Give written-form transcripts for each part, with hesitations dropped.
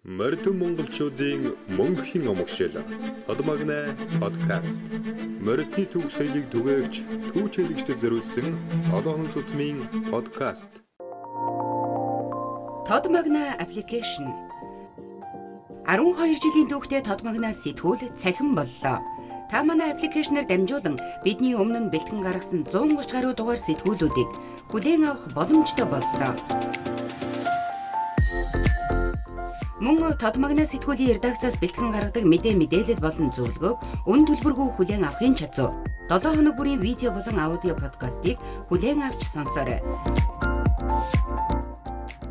Мордон монголчуудын мөнхийн омгшил Тодмагнай подкаст. Мордны төв соёлыг түгээгч, түүч хэлэгчдэд зориулсан 7 хоног тутмын подкаст. Тодмагна аппликейшн 12 жилийн түүхтэй Тодмагна сэтгүүл цахим боллоо. Та манай аппликейшнээр дамжуулан бидний өмнө нь бэлтгэн гаргасан 130 гаруй дугаар сэтгүүлүүдийг хүлээн авах боломжтой боллоо. Мөн Тодмагна сэтгүүлийн редакцаас бэлтгэн гаргадаг мэдээ мэдээлэл болон зөвлөгөөг үн төлбөргүй хүлээн авахын чадвар. 7 хоног бүрийн видео болон аудио подкастыг хүлээн авч сонсоорой.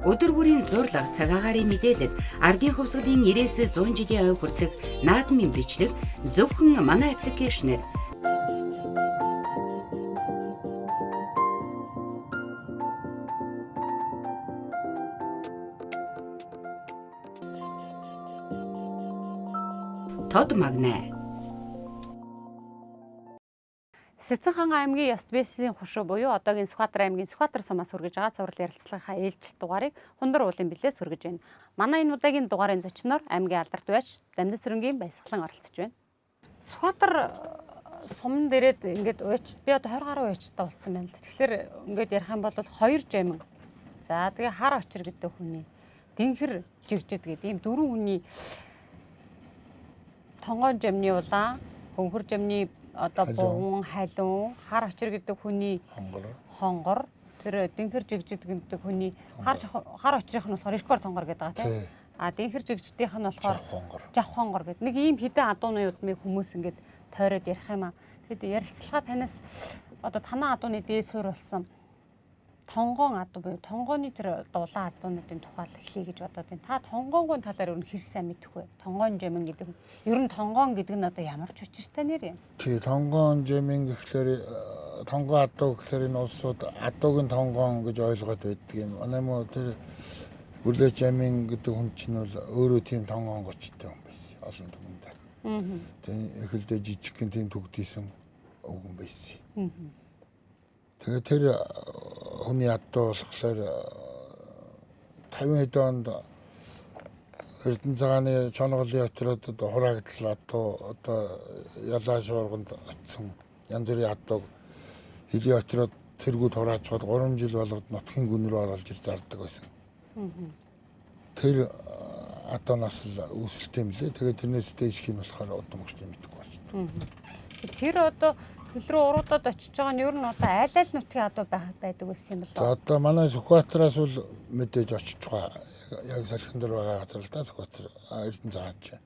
Өдөр бүрийн зурлага, цаг агаарын мэдээлэл, ардын хувьсгалын 90-ээс 100 жилийн ой хүртэлх наадмын бичлэг зөвхөн манай аппликейшнээр. Тод магнай. Сэцэн хаан аймгийн Ёс бэсийн хушуу буюу одоогийн Сүхбаатар аймгийн Сүхбаатар сумаас хүргэж байгаа цуврал ярилцлагынхаа ээлжит дугаарыг Хундар уулын бэлээс хүргэж байна. Манай энэ удаагийн дугаарын зочноор аймгийн алдарт байж Дамдын сэрэнгийн баясгалан оролцож байна. Сүхбаатар сумн дээрээд ингээд уйч би одоо 20 гаруй уйчтай болсон байна л да. Тэгэхээр ингээд ярих юм бол хоёр жамин. За тэгээ хар очир гэдэг хүний дэнхэр жигжид гэдэг ийм дөрвөн хүний тонгоон жамны улаан, хөнхөр жамны одоо бугуун, халуун, хар очир гэдэг хүний хонгор, тэр дэнхэр жигжид гэдэг хүний хар хар очрынх нь болохоор эркор тонгор гэдэг байгаа тийм. А дэнхэр жигжидийнх нь болохоор жав хонгор гэдэг. Нэг ийм хідэн адууны удмыг хүмүүс ингээд тойроод ярих юм аа. Тэгэд ярилцлага танаас одоо танаа адууны дээд суурь болсон тонгоон адуу буюу тонгооны тэр дулаан адуунуудын тухай л эхлэе гэж бодоод байна. Та тонгоонгын талаар ер нь хэр сайн мэдэх вэ? Тонгоон жамин гэдэг нь ер нь тонгоон гэдэг нь одоо ямар ч учиртай нэр юм? Тий, тонгоон жамин гэхлээр тонгоон адуу гэхлээр энэ улсууд адуугийн тонгоон гэж ойлгоод байдаг юм. Манай мө тэр Бүрлээ жамин гэдэг хүн чинь бол өөрөө тийм тонгоон гочтой хүн байсан. Олон түмэндээ. Тэгээ эхэлдээ жижигхэн тийм түгдийсэн өвгөн байсан. Тэгээ тэр хүний адуу болохоор 50 хэдэн онд Эрдэнэ цагааны чонголын отроод хураагдал адуу одоо ялаа шуурганд очсон янз бүрийн адууг хөлийн отроод цэргүүд хураачхад 3 жил болгоод нутгийн гүн рүү оруулж ир зардаг байсан. Тэр адуунаас л үүсэлтэй юм лээ. Тэгээ тэрнээс дээшх нь болохоор удам өгчтэй мэдэхгүй болчихдог. Тэр одоо хөл рүү уруудад очиж байгаа нь ер нь одоо айл айл нутгийн адуу байдаг байсан юм болоо. За одоо манай Сүхбаатараас бол мэдээж очиж байгаа. Яг салхин дээр байгаа газар л да Сүхбаатар Эрдэнэ цагаан чи.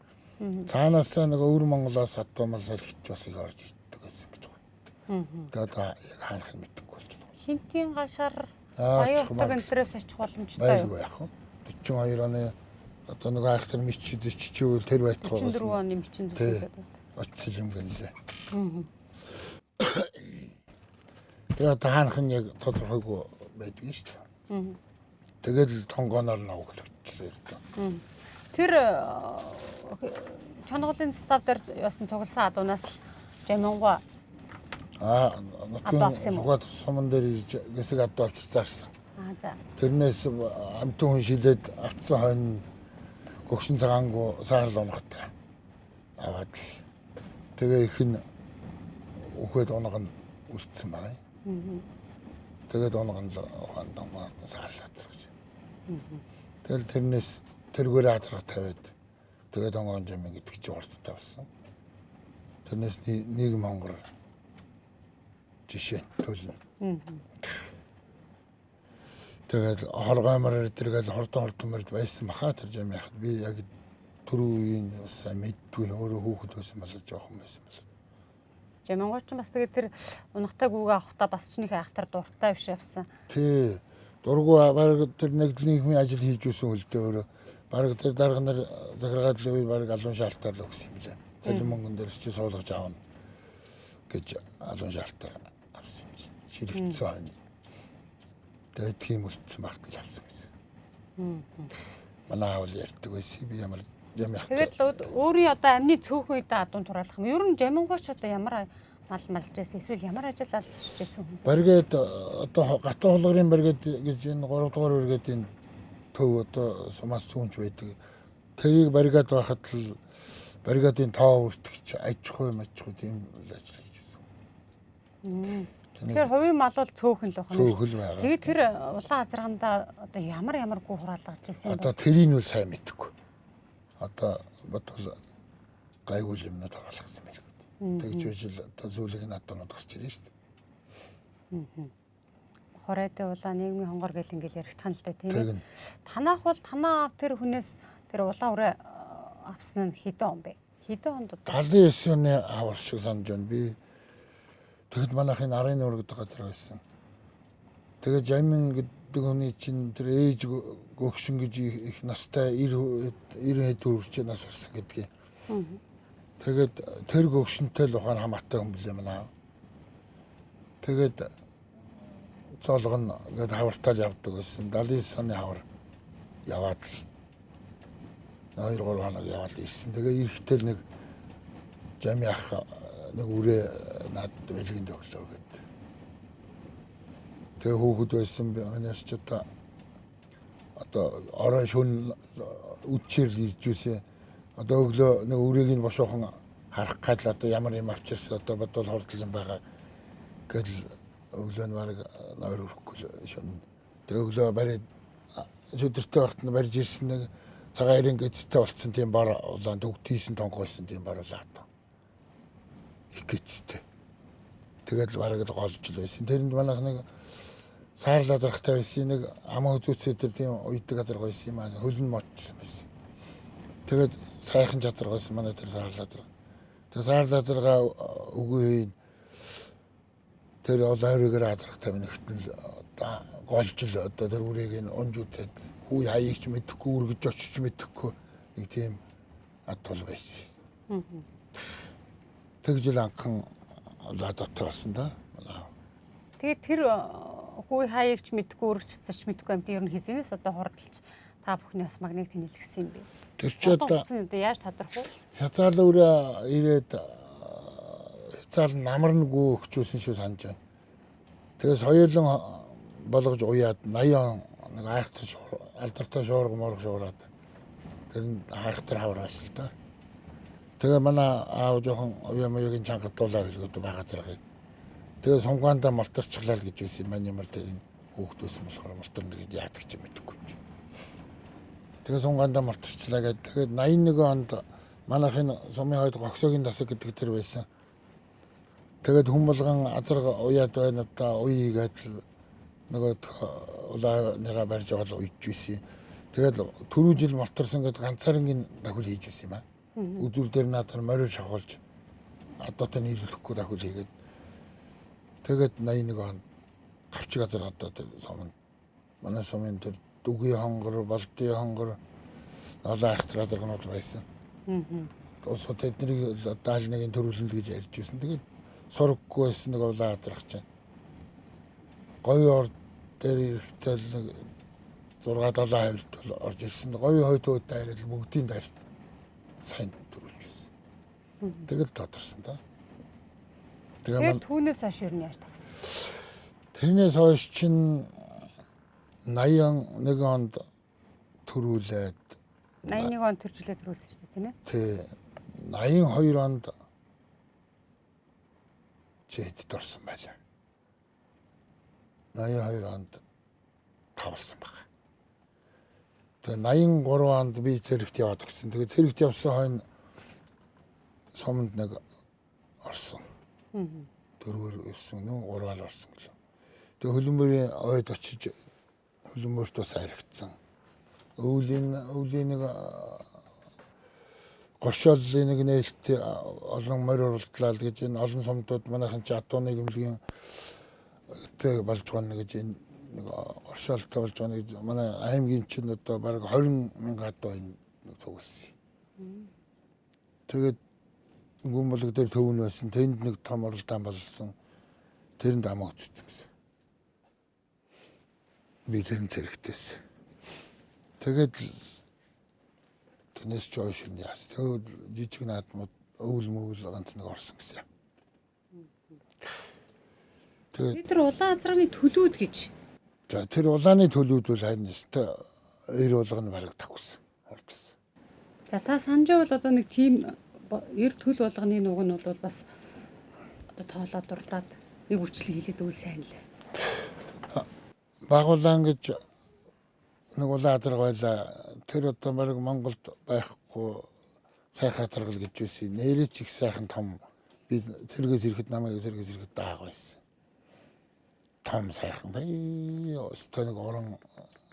Цаанаас нөгөө өвөр Монголоос адуу мал салхич бас их орж ирдэг байсан гэж байна. Тэгээ одоо яг хаанах нь мэдэхгүй болчихдог. Хинтийн гашаар Баян утаг энтрээс очих боломжтой юу? Байлгүй яах вэ? 42 оны одоо нөгөө айхтар мич зэччихвэл тэр байтугай 44 оны мичин зэчээд очсон юм гэнлээ. Тэгээ одоо хаанах нь яг тодорхойгүй байдаг нь шүү дээ. Тэгээд л тонгооноор новглогдчихсон юм. Тэр чоноголын став дээр ясан цугласан адуунаас л жамингуй нутгийн Сүхбаатар суман дээр ирж гэсэг адуу авчир зарсан. За. Тэрнээс амтан хүн шилээд авцсан хойно гөгшин цагаангүй саарл унахтай аваад л тэгээ их нь үхээд унаг нь үлдсэн байгаа юм. Тэгээд унаг нь ухаан тонгоо саарлаа гэж. Тэгэл тэрнээс тэргээр азрах тавиад тэгээд тонгоон жамин гэдэг чинь урттай болсон. Тэрнээс нийгэм хонгор жишээ төлнө. Тэгээд хоргоймор тэргээл хордон морд байсан баха тэр жам яхад би яг түрүү үеийн бас мэддгүй өөрөө хүүхэд байсан болоо жоохон байсан болоо. Жамингуй ч бас тэгээд тэр унахтай гүүгээ авахдаа бас ч нэг айхтар дуртай биш явсан. Тий. Дургу бараг тэр нэг нийгмийн ажил хийж үүсэн хөлдөө өөрөө бараг тэр дарга нар захиргаалын үе бараг алуун шаалтаар л өгсөн юм лээ. Цалин мөнгөн дээрс чи суулгаж аавна гэж алуун шаалтаар авсан юм лээ. Ширэгдсэн хойно. Тэгээд тийм үлдсэн багт л авсан гэсэн. Манай аав л ярьдаг байсан. Би ямар жам яхад. Тэгээд өөрийн одоо амны цөөхөн үедээ адуун тураалах юм. Ер нь жамингуйч одоо ямар мал малж байсан эсвэл ямар ажил алж байсан хүн? Баргээд одоо гатан хулгарын баргээд гэж энэ 3 дугаар баргээд энэ төв одоо сумаас цүүнч байдаг. Тэрийг баригаад байхад л бригадын тоо өртөгч аж ахуй маж ахуй тийм ажил хийж байсан. Тэгэхээр хувийн мал бол цөөхөн л байна. Цөөхөн л байгаа. Тэгээд тэр улаан азаргандаа одоо ямар ямар гүү хураалгаж ирсэн юм бэ? Одоо тэрийг нь сайн мэдэхгүй. Одоо бодвол гайгүй юмнууд хураалгасан байлгүй. Тэгж байж л одоо зүйлийг надад гарч ирнэ шүү дээ. Хоройдын улаан нийгмийн хонгор гэл ингээл яригдах нь л дээ тийм ээ. Танаах бол танаа аав тэр хүнээс тэр улаан үрээ авсан нь хэдэн он бэ? Хэдэн онд? 79 оны авар шиг санаж байна. Би тэгэхэд манайхын нарын нуур гэдэг газар байсан. Тэгээд Жамин гэдэг хүний чинь тэр ээж гөгшин гэж их настай 90 хэд хүрч нас барсан гэдгийг. Тэгээд тэр гөгшинтэй л ухаан хамаатай хүн билээ манай. Тэгээд зоолгоно гэд хавартал явдаг байсан. 79 оны хавар яваад л 2 3 хоног яваад ирсэн. Тэгээ ирэхдээ л нэг Жами ах нэг үрээ надад бэлгэнд өглөө гэд. Тэгээ хүүхэд байсан би манайс ч одоо орой шөнө үдчээр л ирж үсэн. Одоо өглөө нэг үрээг нь бошоохон харах гал одоо ямар юм авчирсан одоо бодвол хурдл юм байгаа гэл өглөө нь бараг нойр өрөхгүй шөнө. Тэгээ өглөө барь шүдэртэй багт нь барьж ирсэн нэг цагаан хэрэн гэцтэй болцсон тийм бар улаан төгтийсэн тонгойсон тийм бар улаан. Их гэцтэй. Тэгээд бараг л голж л байсан. Тэрэнд манайх нэг саарл азархтай байсан. Нэг аман үзүүцээ тэр тийм уйдаг азарга байсан юм аа. Хөлн мочсон байсан. Тэгээд сайхан чадвар байсан манай тэр саарл азарга. Тэгээд саарл азарга үгүй тэр улаан өрөөгөр азаргатай минь голж л одоо тэр үрээг нь унж үзээд хүү хаяыг ч мэдэхгүй үргэж очиж мэдэхгүй нэг тийм ад тул байсан. Тэгж л анхан ладотой болсон да. Тэгээд тэр хүү хаяыг ч мэдэхгүй үргэж ч мэдэхгүй амт ер нь хизэнээс одоо хурдалж та бүхний бас магныг тэнэлгсэн юм бэ? Тэр чи одоо яаж тодорх вэ? Хязгаал өрөө ирээд хязгаал намарнгүй өгчөөсөн шүү санаж байна. Тэгээс хоёулан болгож уяад 80 он нэг айхтар алдартай шуурга муурга шуураад тэр нь айхтар хавар байсан л да. Тэгээ манай аав жоохон уяа муягийн чангадуулаа хэлгээд байгаа зэрэг. Тэгээ сунгаандаа малтарчлаа л гэж байсан. Манай ямар тэр энэ хүүхэд байсан болохоор малтарна гэж яадаг ч юм мэдэхгүй юм чи. Тэгээ сунгаандаа малтарчлаа гэдэг. Тэгээд 81 онд манайхын сумын хойд гогсоогийн тасаг гэдэг тэр байсан. Тэгээд хүн болгон азарга уяад байна одоо уя хийгээд л нөгөө улааныгаа барьж байгаа л уйж байсан. Тэгээд түрүү жил малтарсан гэдэг ганцаарнгийн дахил хийж байсан юм аа. Үзүр дээр наадаар морил шахуулж одоотой нийлүүлэхгүй дахил хийгээд тэгээд 81 онд гавчиг газар одоо тэр суманд манай сумын тэр дүгийн хонгор, болдын хонгор, ноолон айхтар азарганууд байсан. Улсууд тэднийг одоо аль нэгэн төрүүлнэ гэж ярьж байсан. Тэгээд сургаггүй байсан нэг улаан азарга чинь. Говийн ор дээр ирэхдээ л нэг 6 7 хавьд бол орж ирсэн. Говийн хойд өөд дайрал бүгдийн дайрт сайн төрүүлж байсан. Тэгэл тодорсон да. Тэгээ түүнээс хойш ер нь яаж тогтсон? Тэрнээс хойш чинь 81 онд төрүүлээд 81 онд тэр жилээ төрүүлсэн шүү дээ, тийм ээ? Тий. 82 онд чи хэдэд орсон байлаа. 82 онд тавлсан баг. Тэгээ 83 онд би цэрэгт яваад гисэн. Тэгээ цэрэгт явсан хойно суманд нэг орсон. Дөрвөр өссөн, нүү гурвал орсон гэлээ. Тэгээ хөлбөмбөрийн ойд очиж хөлбөмбөрт бас аригдсан. Өвлийн нэг горшооллын нэг нээлт олон морь уралдлаа л гэж энэ олон сумдууд манайхан чи адууны гэмлэгийн тэ болж байгаа гэж энэ нэг горшоолтой болж байгаа гэж манай аймгийн чинь одоо бараг 20 мянган адуу энэ цугласан. Тэгээд гүн болог дээр төвн байсан. Тэнд нэг том уралдаан болсон. Тэрэнд амаа өцсөн гэсэн. Би тэрэн зэрэгтэйс. Тэгээд тэрнээс ч хойш нь яас. Тэгээд жижиг наадмууд өвөл мөвөл ганц нэг орсон гэсэн. Тэгээд тэр улаан азарганы төлүүд гэж. За тэр улааны төлүүд бол харин өстой эр болгоно бараг давхсан. Хурдлсан. За та санаж байвал одоо нэг тийм ер төл болгоны нуг нь бол бас одоо тоолоо дурлаад нэг үчлэг хэлээд үйл сайн лээ. Багуулан гэж нэг улаан азарга байлаа. Тэр одоо бараг Монголд байхгүй сайхан азаргал гэж байсан. Нэрээ ч их сайхан том би цэргээс ирэхэд намайг цэргээс ирэхэд дааг байсан. Том сайхан бай. Өстө нэг уран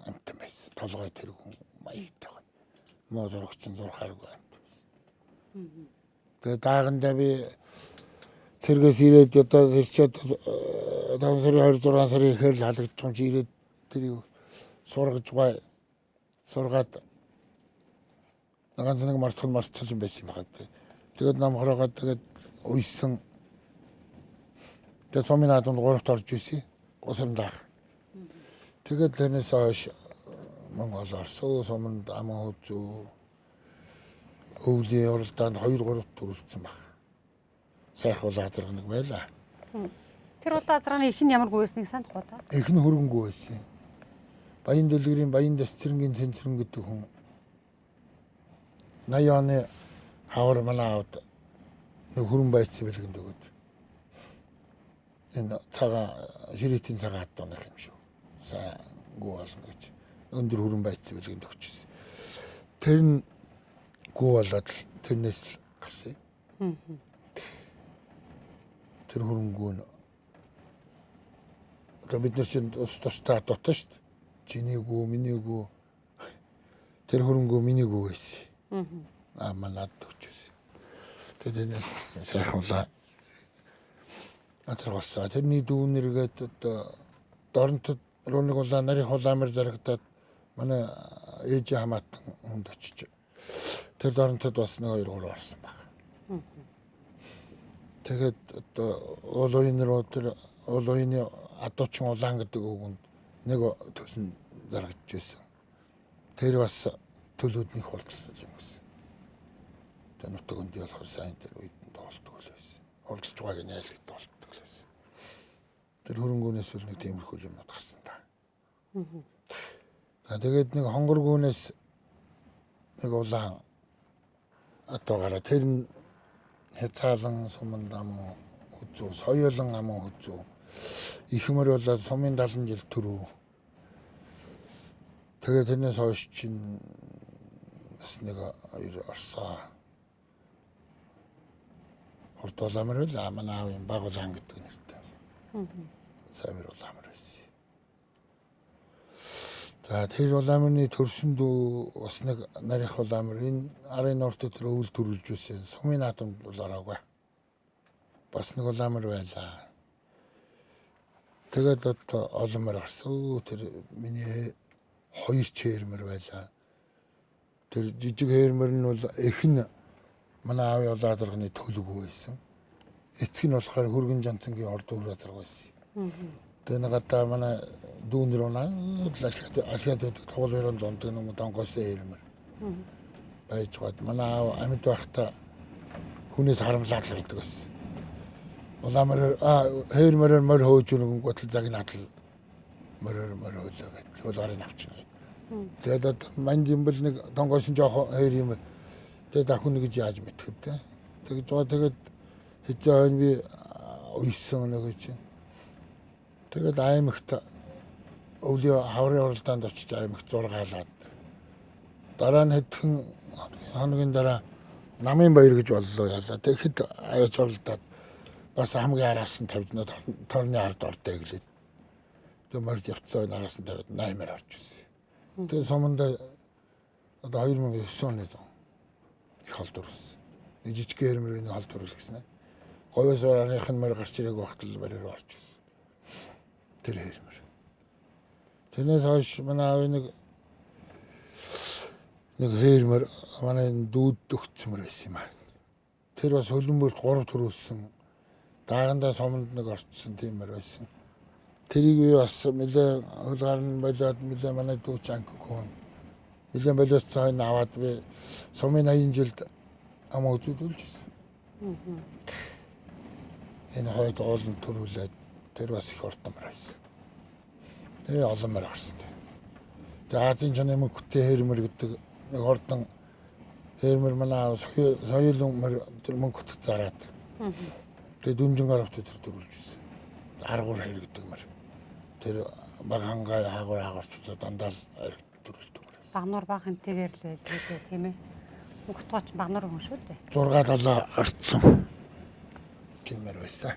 амтан байсан. Толгой тэргүүн маягтай гой. Муу зурагч нь зурхааргүй амт байсан. Тэгээ даагандаа би цэргээс ирээд одоо тэр чи 5 сарын 26 сарын ихээр л халагдчих юм чи ирээд тэрийг сургаж гай сургаад ганц нэг мартал юм байсан юм байна. Тэгээд намхраагаа тэгээд уйсан. Тэгээд сумын наадамд 3-т орж исэн. Гусрамдаах. Тэгээд тэрнээс хойш Монгол орсон. Суманд аман хүзүү өвлийн уралдаанд 2-3 төрүүлсэн баг. Сайхан улаан азарга нэг байлаа. Тэр улаан азарганы их нь ямар гү байсныг санахгүй та. Их нь хөрөнгөө байсан. Баян дэлгэрийн Баян дэсцэрнгийн цэнцэрэн гэдэг хүн 80 оны хавар манай аавд нэг хөрөн байцсан бэлгэнд өгөөд энэ цагаан ширэтийн цагаан хадууных юм шүү. Сайн гүү болно гэж өндөр хөрөн байцсан бэлгэнд өгчээсэн. Тэр нь гүү болоод л тэрнээс л гарсан юм. Тэр хөрөнгөө нь одоо бид нар чинь ус тустай хадуутай шүү дээ. Чиний гүү, миний гүү. Тэр хөрөнгөө миний гүү байсан. Аа манад өгчээсэн. Тэгээд тэрнээс сайхан улаан азарга болсон. Тэрний дүүнэргээд одоо Доронтод руу нэг улаан нарийн улаамар зарагдаад манай ээж хамаатан хүнд очиж тэр Доронтод бас 1 2 3 орсон баг. Тэгээд одоо уул уян руу тэр уул уяны адуучин улаан гэдэг үгэнд нэг төл нь зарагдж байсан. Тэр бас төлүүд нэг хурдалсан юм гэсэн. Тэр нутаг өндөй болохоор сайн тэр үед нь доолдог л байсан. Хурдалж байгааг нь айлгд доолдог л байсан. Тэр хөрөнгөөнөөс л нэг тиймэрхүү юмнууд гарсан та. За тэгээд нэг хонгоргүүнээс нэг улаан адуу гараа тэр нь хязгаалan суманд аман хүзүү, соёолон аман хүзүү. Ихмэр болоод сумын 70 жил төрөв. Тэгээд тэрнээс хойш чинь бас нэг хоёр орсоо. Хурд улаамар л манай аавын баг улаан гэдэг нэртэй. Саймир улаамар байсан. За тэр улаамны төрсөн дүү бас нэг нарийнх улаамар энэ арын нуурт тэр өвөл төрүүлж байсан. Сумын наадамд бол ороогүй. Бас нэг улаамар байлаа. Тэгээд одоо олон мөр гарсан. Тэр миний хоёр чээрмэр байлаа. Тэр жижиг хээрмэр нь бол эх нь манай аавын улаан азарганы төлөвгүй байсан. Эцэг нь болохоор хөргөн жанцангийн орд өр азарга байсан. Тэгээ нэг гадаа манай дүүнэр унаа алхиад байдаг тугал баруун дундаг юм донгоос хээрмэр байж гад манай аав амьд байхдаа хүнээс харамлаад л байдаг байсан. Улаамаар хээрмэрээр морь хөөж өгөнгөт гутал загнаад л морьор морь хөөлөө гэд хөлгаарыг авчна гэд. Тэгээд одоо манд юм бол нэг донгоос нь жоохон хоёр юм. Тэгээд ахын гэж яаж мэдэх вэ? Тэгж байгаа тэгээд хэзээ хойно би уйсан нэг чинь. Тэгээд аймагт өвлийн хаврын уралдаанд очиж аймагт зургаалаад дараа нь хэдхэн хоногийн дараа намын баяр гэж боллоо ялаа. Тэгэхэд аваач уралдаад бас хамгийн араас нь тавьж торны ард ордоо гэлээд. Тэгээд морд явцсан араас нь тавиад 8-аар орж ирсэн. Тэгээд суманд одоо 2009 оны зун их хол дүрсэн. Нэг жижиг гэрмэрийн хол дүрэл гэсэн. Говьос арных нь морь гарч ирээг багт л бариар орж ирсэн. Тэр хэрмэр. Тэрнээс хойш манай аавын нэг хэрмэр манай дүүд өгцмөр байсан юм аа. Тэр бас хөлбөмбөрт 3 төрүүлсэн. Даагандаа суманд нэг орчсон тийм мөр байсан. Тэрийг би бас нэлээ хөлгаар нь болоод нэлээ манай дүү чанкгүй. Нэлээ болоодсон хойно аваад би сумын 80 жилд ам үзүүлжсэн. Энэ хойд ууланд төрүүлээд тэр бас их уртамар байсан. Тэгээ олон мөр гарсан. Тэгээ Азийн чоны мөнхтэй хэрмэр гэдэг нэг ордон Тэр мөр манай соёл мөр тэр мөнгө хөтөд зараад. Тэгээ дүнжин гаравт тэр дөрүүлж ирсэн. Аргуур хайр гэдэг мөр. Тэр баг хангай хаагур хаагурчлаа дандаа л ариг дөрүүлдэг мөр. Багнуур баг хэнтэйгээр л байлгүй дээ, тийм ээ. Мөнх тооч багнуур хүн шүү дээ. 6 7 орцсон. Тиймэр байсан.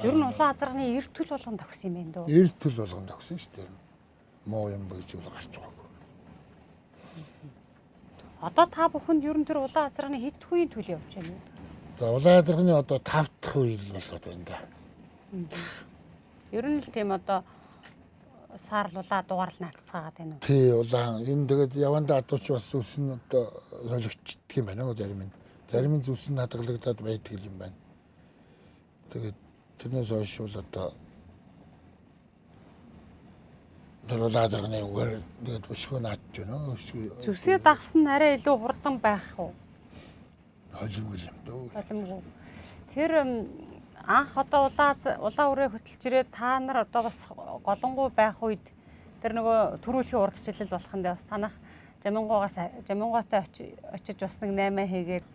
Ер нь улаан азарганы эр төл болгон тохисон юм байна дөө. Эр төл болгон тохисон шүү дээ. Муу юм гэж үл гарч байгаагүй. Одоо та бүхэнд ер нь тэр улаан азарганы хэд үеийн төл явж байна вэ? За улаан азарганы одоо 5 дахь үе л болоод байна да. Ер нь л тийм одоо саарл улаа дугаар л наацгаагаад байна уу? Тий, улаан. Энэ тэгээд явандаа адууч бас зүс нь одоо солигдчихдаг юм байна уу зарим нь. Зарим нь зүс нь хадгалагдаад байдаг юм байна. Тэгээд тэрнээс хойш бол одоо тэр улаан азарганы үгээр тэгээд өшгөө наадж байна. Өшгөө Зүсээ дагсан нь арай илүү хурдан байх уу? Холимгол юм дөө. Холимгүй. Тэр анх одоо улаан үрээ хөтөлж ирээд та нар одоо бас голонгуй байх үед тэр нөгөө төрүүлхийн урдчлал болох нь бас танах Жамингугаас Жамингуатай очиж бас нэг 8 хийгээд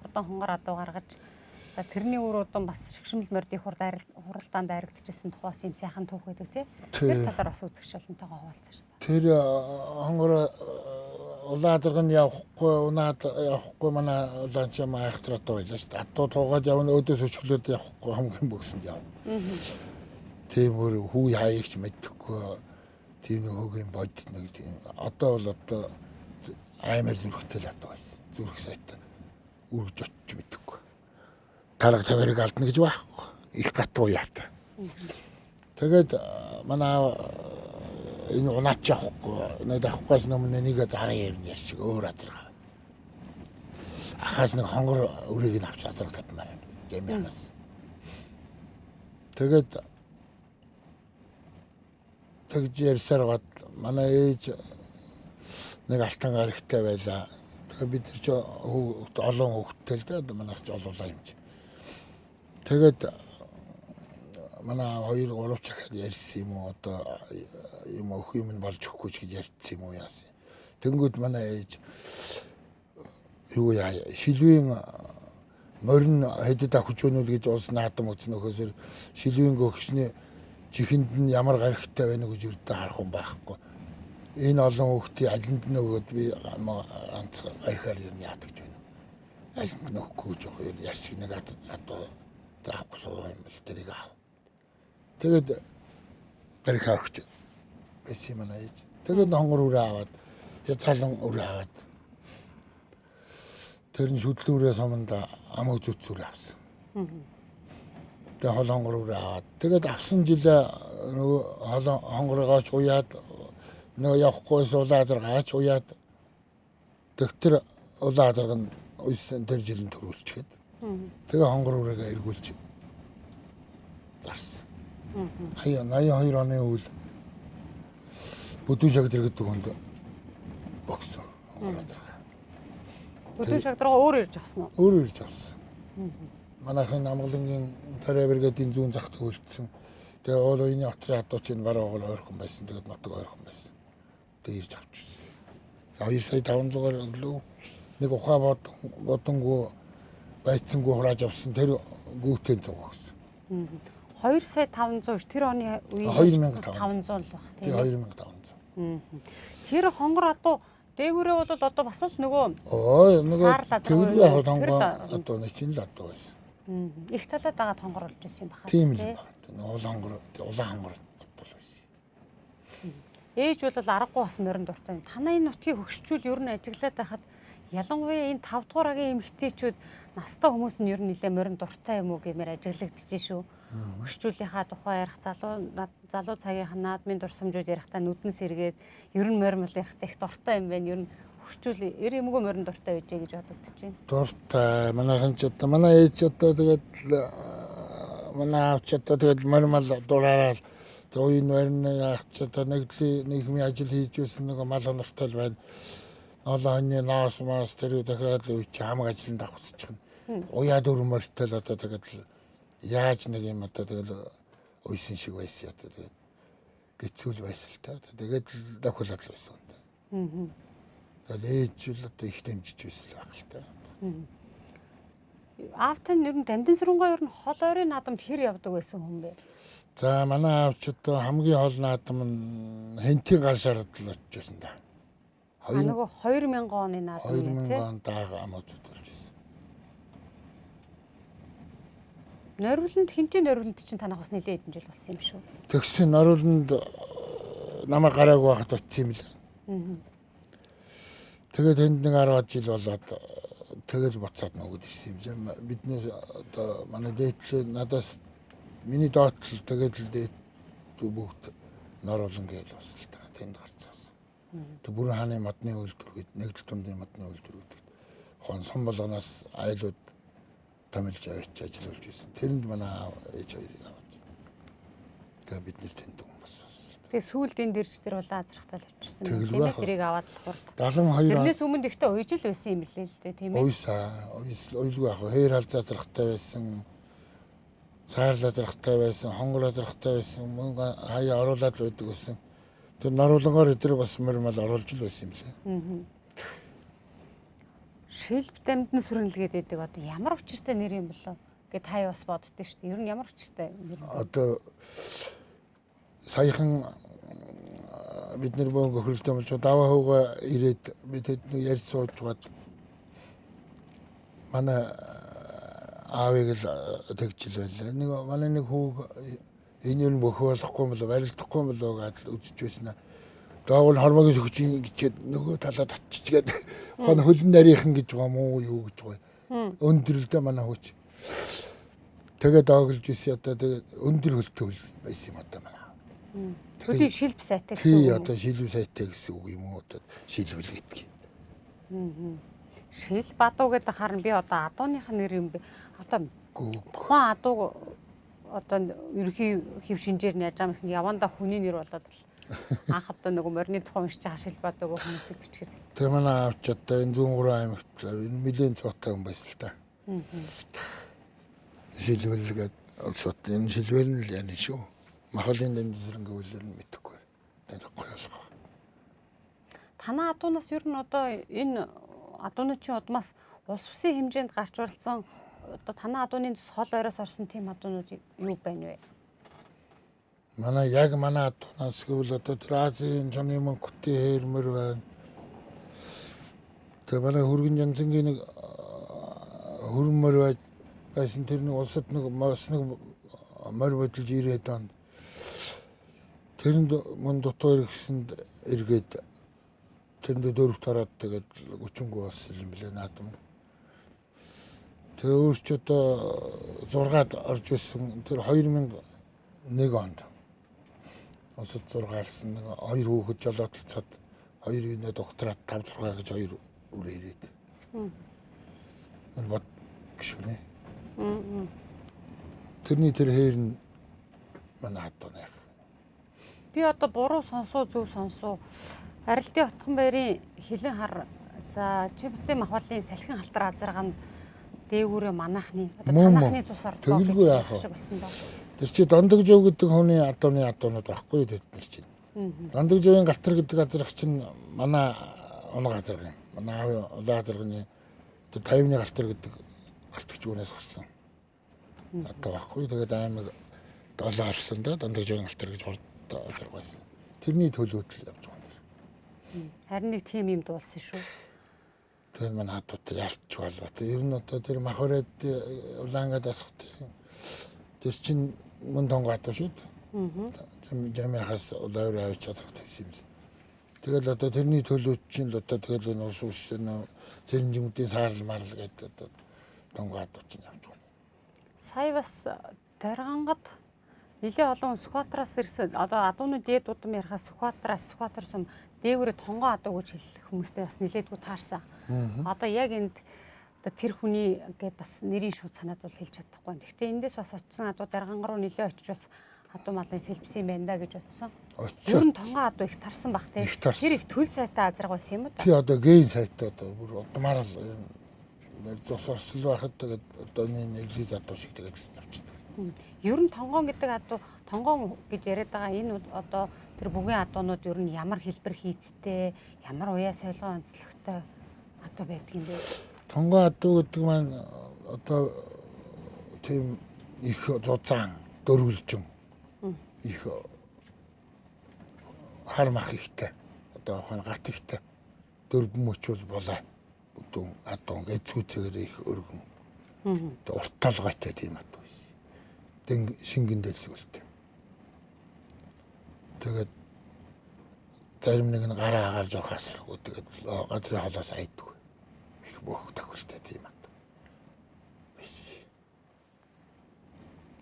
хурдан хонгор адуу гаргаж за тэрний үр удам бас шигшмэл морд их хуралдаанд дайрагдчихсан тухай бас юм сайхан түүх байдаг тий. Тэр талаар бас үзэгч олонтойгоо хуваалцсан шүү дээ. Тэр хонгор улаан азарган явахгүй, унаад явахгүй манай улаан ч юм айхтар адуу байлаа шүү дээ. Адуу туугаад явна, өөдөөс өчглөөд явахгүй хамгийн бөгсөнд явна. Тийм өөр хүү хаяагч мэдэхгүй тийм нэг хөгийн бодит нэг тийм одоо бол одоо аймаар зүрхтэй л адуу байсан. Зүрх сайтай. Үргэж очиж мэдэхгүй. Тарга тавирыг алдна гэж байхгүй. Их гатуу яатай. Тэгээд манай энэ унаач явахгүй. Нэг авахгүйс өмнө нэг зарын ярина ярьчих өөр азарга. Ахаас нэг хонгор үрийг нь авч азарга тавьмаар байна. Жамихаас. Тэгээд тэгж ярьсаар гад манай ээж нэг алтан гарагтай байлаа. Тэгээ бид нар ч олон хүүхэдтэй л дээ, манайх ч олуулаа юм чи. Тэгээд манай 2 3 чахаад ярьсан юм уу одоо юм өх юм нь болж өгөхгүй ч гэж ярьсан юм уу яасан. Тэнгүүд манай ээж юу яа шилвийн морин хэдэд авах өнөл гэж улс наадам өцнөхөөсөр шилвийн гөгшний чихэнд нь ямар гарагтай байна гэж өрдөө харах юм байхгүй. Энэ олон хүүхдийн алинд нь өгөөд би ганц гарихаар юм яадаг ч байна. Алинд нь өгөхгүй гэж яг ярьчих нэг адуу авахгүй юм бол тэрийг ав. Тэгээд гарихаа өгч байсан манай ээж. Тэгээд хонгор үрээ аваад хязгаалan үрээ аваад тэр нь шүдлүүрээ суманд амаг зүтс үрээ авсан. Тэгээ хол хонгор үрээ аваад тэгээд авсан жилээ нөгөө хол хонгоргооч уяад нөгөө явахгүй улаан азаргаач уяад дэгтэр улаан азарга нь уйсан тэр жилийн төрүүлчихэд тэгээ хонгор үрээгээ эргүүлж зарсан. 82 оны үйл бүдүүн шагдар гэдэг хүнд өгсөн хонгор азарга. Бүдүүн шагдаргаа өөр ирж авсан уу? Өөр ирж авсан. Манайхын Намгалангийн Тариа бригадын зүүн зах төгөлдсөн. Тэгээ уул уяны отрын адуу чинь баруун гол ойрхон байсан. Тэгээд нутаг ойрхон байсан. Тэгээ ирж авчихсан. 2 сая 500-аар өглөө нэг ухаа бодонгуу байцсангүй хурааж авсан. Тэр гүйтэй цуг өгсөн. 2 сая 500 тэр оны үеийн 2500 л баг тийм. 2500. Тэр хонгор адуу дээгүүрээ бол одоо бас л нөгөө Ой нөгөө тэгвэл яг хонгор адуу нэг чинь л адуу байсан. Их талаад дагаад хонгор болж байсан юм баха. Тийм л юм байна. Улаан хонгор адуу байсан. Ээж бол аргагүй бас морин дуртай. Танай нутгийг хөгшчүүл ер нь ажиглаад байхад ялангуяа энэ 5 дугаар агийн эмэгтэйчүүд настай хүмүүс нь ер нь нэлээ морин дуртай юм уу гэмээр ажиглагдчихэж шүү. Хөгшчүүлийнхаа тухай ярих залуу цагийнхаа наадмын дурсамжууд ярихдаа нүдэн сэргээд ер нь морин мал ярихдаа их дуртай юм байна. Ер нь хөгшчүүл эр юмгүй морин дуртай байжээ гэж бодогдож байна. Дуртай. Манайхан ч одоо манай ээж одоо тэгээд манай аав ч одоо тэгээд морин мал дураараа тэр уян морин яах ч одоо нэгдлийн нийгмийн ажил хийж байсан нэг мал хонортой л байна. Ноолоо хоньны ноос маас тэр захирал үе чи хамаг ажилд давхцчихна. Уяа дөрвөн морьтой л одоо тэгээд яаж нэг юм одоо тэгэл уйсан шиг байсан одоо тэгээд гэцүүл байсан л та. Тэгээд давхуулаад л байсан юм. Тэгэл ээж л одоо их дэмжиж байсан л байх л та. Аавтай нь ер нь Дамдин Сүрэнгаа ер нь хол ойрын наадамд хэр явдаг байсан хүн бэ? За манай аавч одоо хамгийн хол наадам нь хэнтийн галшаард л очиж байсан да. Нөгөө 2000 оны наадам 2000 онд даага амууд болж байсан. Нориуланд хэнтийн нориуланд чинь танах бас нэлээд хэдэн жил болсон юм шүү. Тэгсэн нориуланд намайг гараагүй байхад очив юм лээ. Тэгээд тэнд нэг 10 жил болоод тэгэл буцаад нөгөөд ирсэн юм лээ. Биднээс одоо манай дээдлээ надаас миний доотлол тэгээд л дээд бүгд норуулан гээл бас л та тэнд гарцаасан. Тэг бүрэн хааны модны үйлдвэр гээд нэгдэл тундын модны үйлдвэр гэдэг хон сум болгоноос айлууд томилж аваач ажиллуулж байсан. Тэрэнд манай ээж хоёрыг аваад. Тэгээ бид нэр тэнд юм бас. Тэгээ сүүлд энэ дэрж тэр улаан азрахтай л очирсан юм тийм ээ. Тэрийг аваад л хурд. 72 Тэрнээс өмнө ихтэй уйж л байсан юм лээ л дээ тийм ээ. Уйсаа, уйлгүй яг хэр халз азрахтай байсан. Цаарл азрахтай байсан, хонгор азрахтай байсан, мөнгө хаяа оруулаад байдаг байсан. Тэр наруулангаар өдр бас мөр мал оруулж л байсан юм лээ. Шилб дамдын сүрэнлгээд байдаг одоо ямар учиртай нэр юм болов гэж та бас боддоо шүү дээ. Ер нь ямар учиртай нэр юм? Одоо саяхан бид нэр бөөн хөрөлдөө болж даваа хууга ирээд бид тэдний ярьж сууж бод манай аавыг л тэгжил байлаа. Нэг манай нэг хүүг энэ юм бөхөө болохгүй юм болоо барилдахгүй юм болоо гэдэл үзэж байсан. Доогол хормогийн сөгч гэж нөгөө талаа татчихгээд хон хөлн нарийнхан гэж байгаа мó юу гэж байгаа. Өндөр л дээ манай хүүч. Тэгээ дооглож ирсэн одоо тэгээ өндөр хөлтэй хөл байсан юм одоо манай. Хөлийг шилб сайтай гэсэн үг. Тий одоо шилб сайтай гэсэн үг юм уу одоо шилбэл гэдэг. Шилб адуу гэдэг харна би одоо адууных нэр юм бэ? Одоо тухайн адууг одоо ерөнхий хэв шинжээр нь яаж байгаа юм гэсэн явандаа хүний нэр болоод л анх одоо нөгөө морины тухай уншиж байгаа шилб адууг хүмүүсийг бичгээр. Тэр манай аавч одоо энэ зүүн гурван аймагт нэлээд цоотой хүн байсан л та. Шилбэл гэдэг улсууд энэ шилбэр нь л яана шүү. Махалын дэмжсэрэн гэвэл нь мэдэхгүй. Танихгүй болох. Танаа адуунаас ер нь одоо энэ адууны чинь удмаас улс усын хэмжээнд гарч уралдсан одоо танаа адууны зүс хол ойроос орсон тийм адуунууд юу байна вэ? Манай яг манай адуунаас гэвэл одоо тэр Азийн чоны мөнхтийн хээрмэр байна. Тэгээ манай хөргөн жанцангийн нэг хөрмөр байсан тэр нэг улсад нэг бас нэг морь бодолж ирээд онд тэрэнд мөн дутуу иргэсэнд эргээд тэрэнд дөрөвт ороод тэгээд 31 болсон юм билээ наадам. Тэгээ өөр ч одоо 6-ад орж исэн тэр 2001 онд улсад 6 алсан нэг хоёр хүүхэд жолоотлцоод хоёр юунаа докторат 5 6 гэж хоёр үрээ ирээд. Энэ бод гişүнэ. Тэрний тэр хээр нь манай хадууных. Би одоо буруу сонсоо зөв сонсоо. Арилдын отхон баярын хилэн хар за Чимбтийн махбалын салхин халтар азарганд дээгүүрээ манайхны одоо танахны цус орлоо. Тэгэлгүй яах вэ? Тэр чи Дондогжов гэдэг хүний адууны адуунууд байхгүй тэд нар чинь. Дондогжовын галтар гэдэг газрах чинь манай унаг газар юм. Манай аавын улаан газарганы тэр 50-ны галтар гэдэг галтгч үүнээс гарсан. Одоо байхгүй. Тэгээд аймаг долоо алсан да Дондогжовын галтар гэж хурд газар байсан. Тэрний төлөөд л явж байгаа юм. Харин нэг тийм юм дуулсан шүү. Тэгээд манай хадуудаа ялч болоо. Ер нь одоо тэр махвараад улаангаа дасгах тэр чинь мөн тонгоо адуу шүү дээ. Жамихаас улаан авч чадрах тавьсан юм л. Тэгэл одоо тэрний төлөөд чинь л одоо тэгэл энэ ус ус зэрэн жимүүдийн саарл марл гэдэг одоо тонгоо адуу чинь явж байгаа. Сая бас Доргонгод нэлээ олон Сүхбаатараас ирсэн одоо адууны дээд удам ярихаас Сүхбаатараас Сүхбаатар сум дээгүүрээ тонгоо адуу гэж хэлэх хүмүүстэй бас нэлээдгүй таарсан. Одоо яг энд одоо тэр хүний гээд бас нэрийн шууд санаад бол хэлж чадахгүй. Гэхдээ эндээс бас очсон адуу Дарган руу нэлээ очиж бас адуу малын сэлбсэн юм байна да гэж бодсон. Ер нь тонгоо адуу их тарсан бах тий. Тэр их төл сайтай азарга байсан юм уу? Тий одоо ген сайтай одоо бүр удмаар л ер нь цус орсол байхад тэгээд одоо нэрлий задуу шиг тэгээд явчихдаг. Ер нь тонгоон гэдэг адуу тонгоон гэж яриад байгаа энэ одоо Тэр бүгийн адуунууд ер нь ямар хэлбэр хийцтэй, ямар уяа соёлын онцлогтой адуу байдаг юм бэ? Тонгон адуу гэдэг маань одоо тийм их зузаан дөрвөлжин их хар мах ихтэй одоо охин гарт ихтэй дөрвөн мөч бол булаа өдөн адуу эцгүүцээр их өргөн урт толгойтой тийм адуу байсан. Дэн шингэн дэлсгүүлтэй. Тэгээд зарим нэг нь гараа агаар жоох асаргүй тэгээд газрын холоос айдгүй. Их бөөх тохиолтой тийм адуу байсан.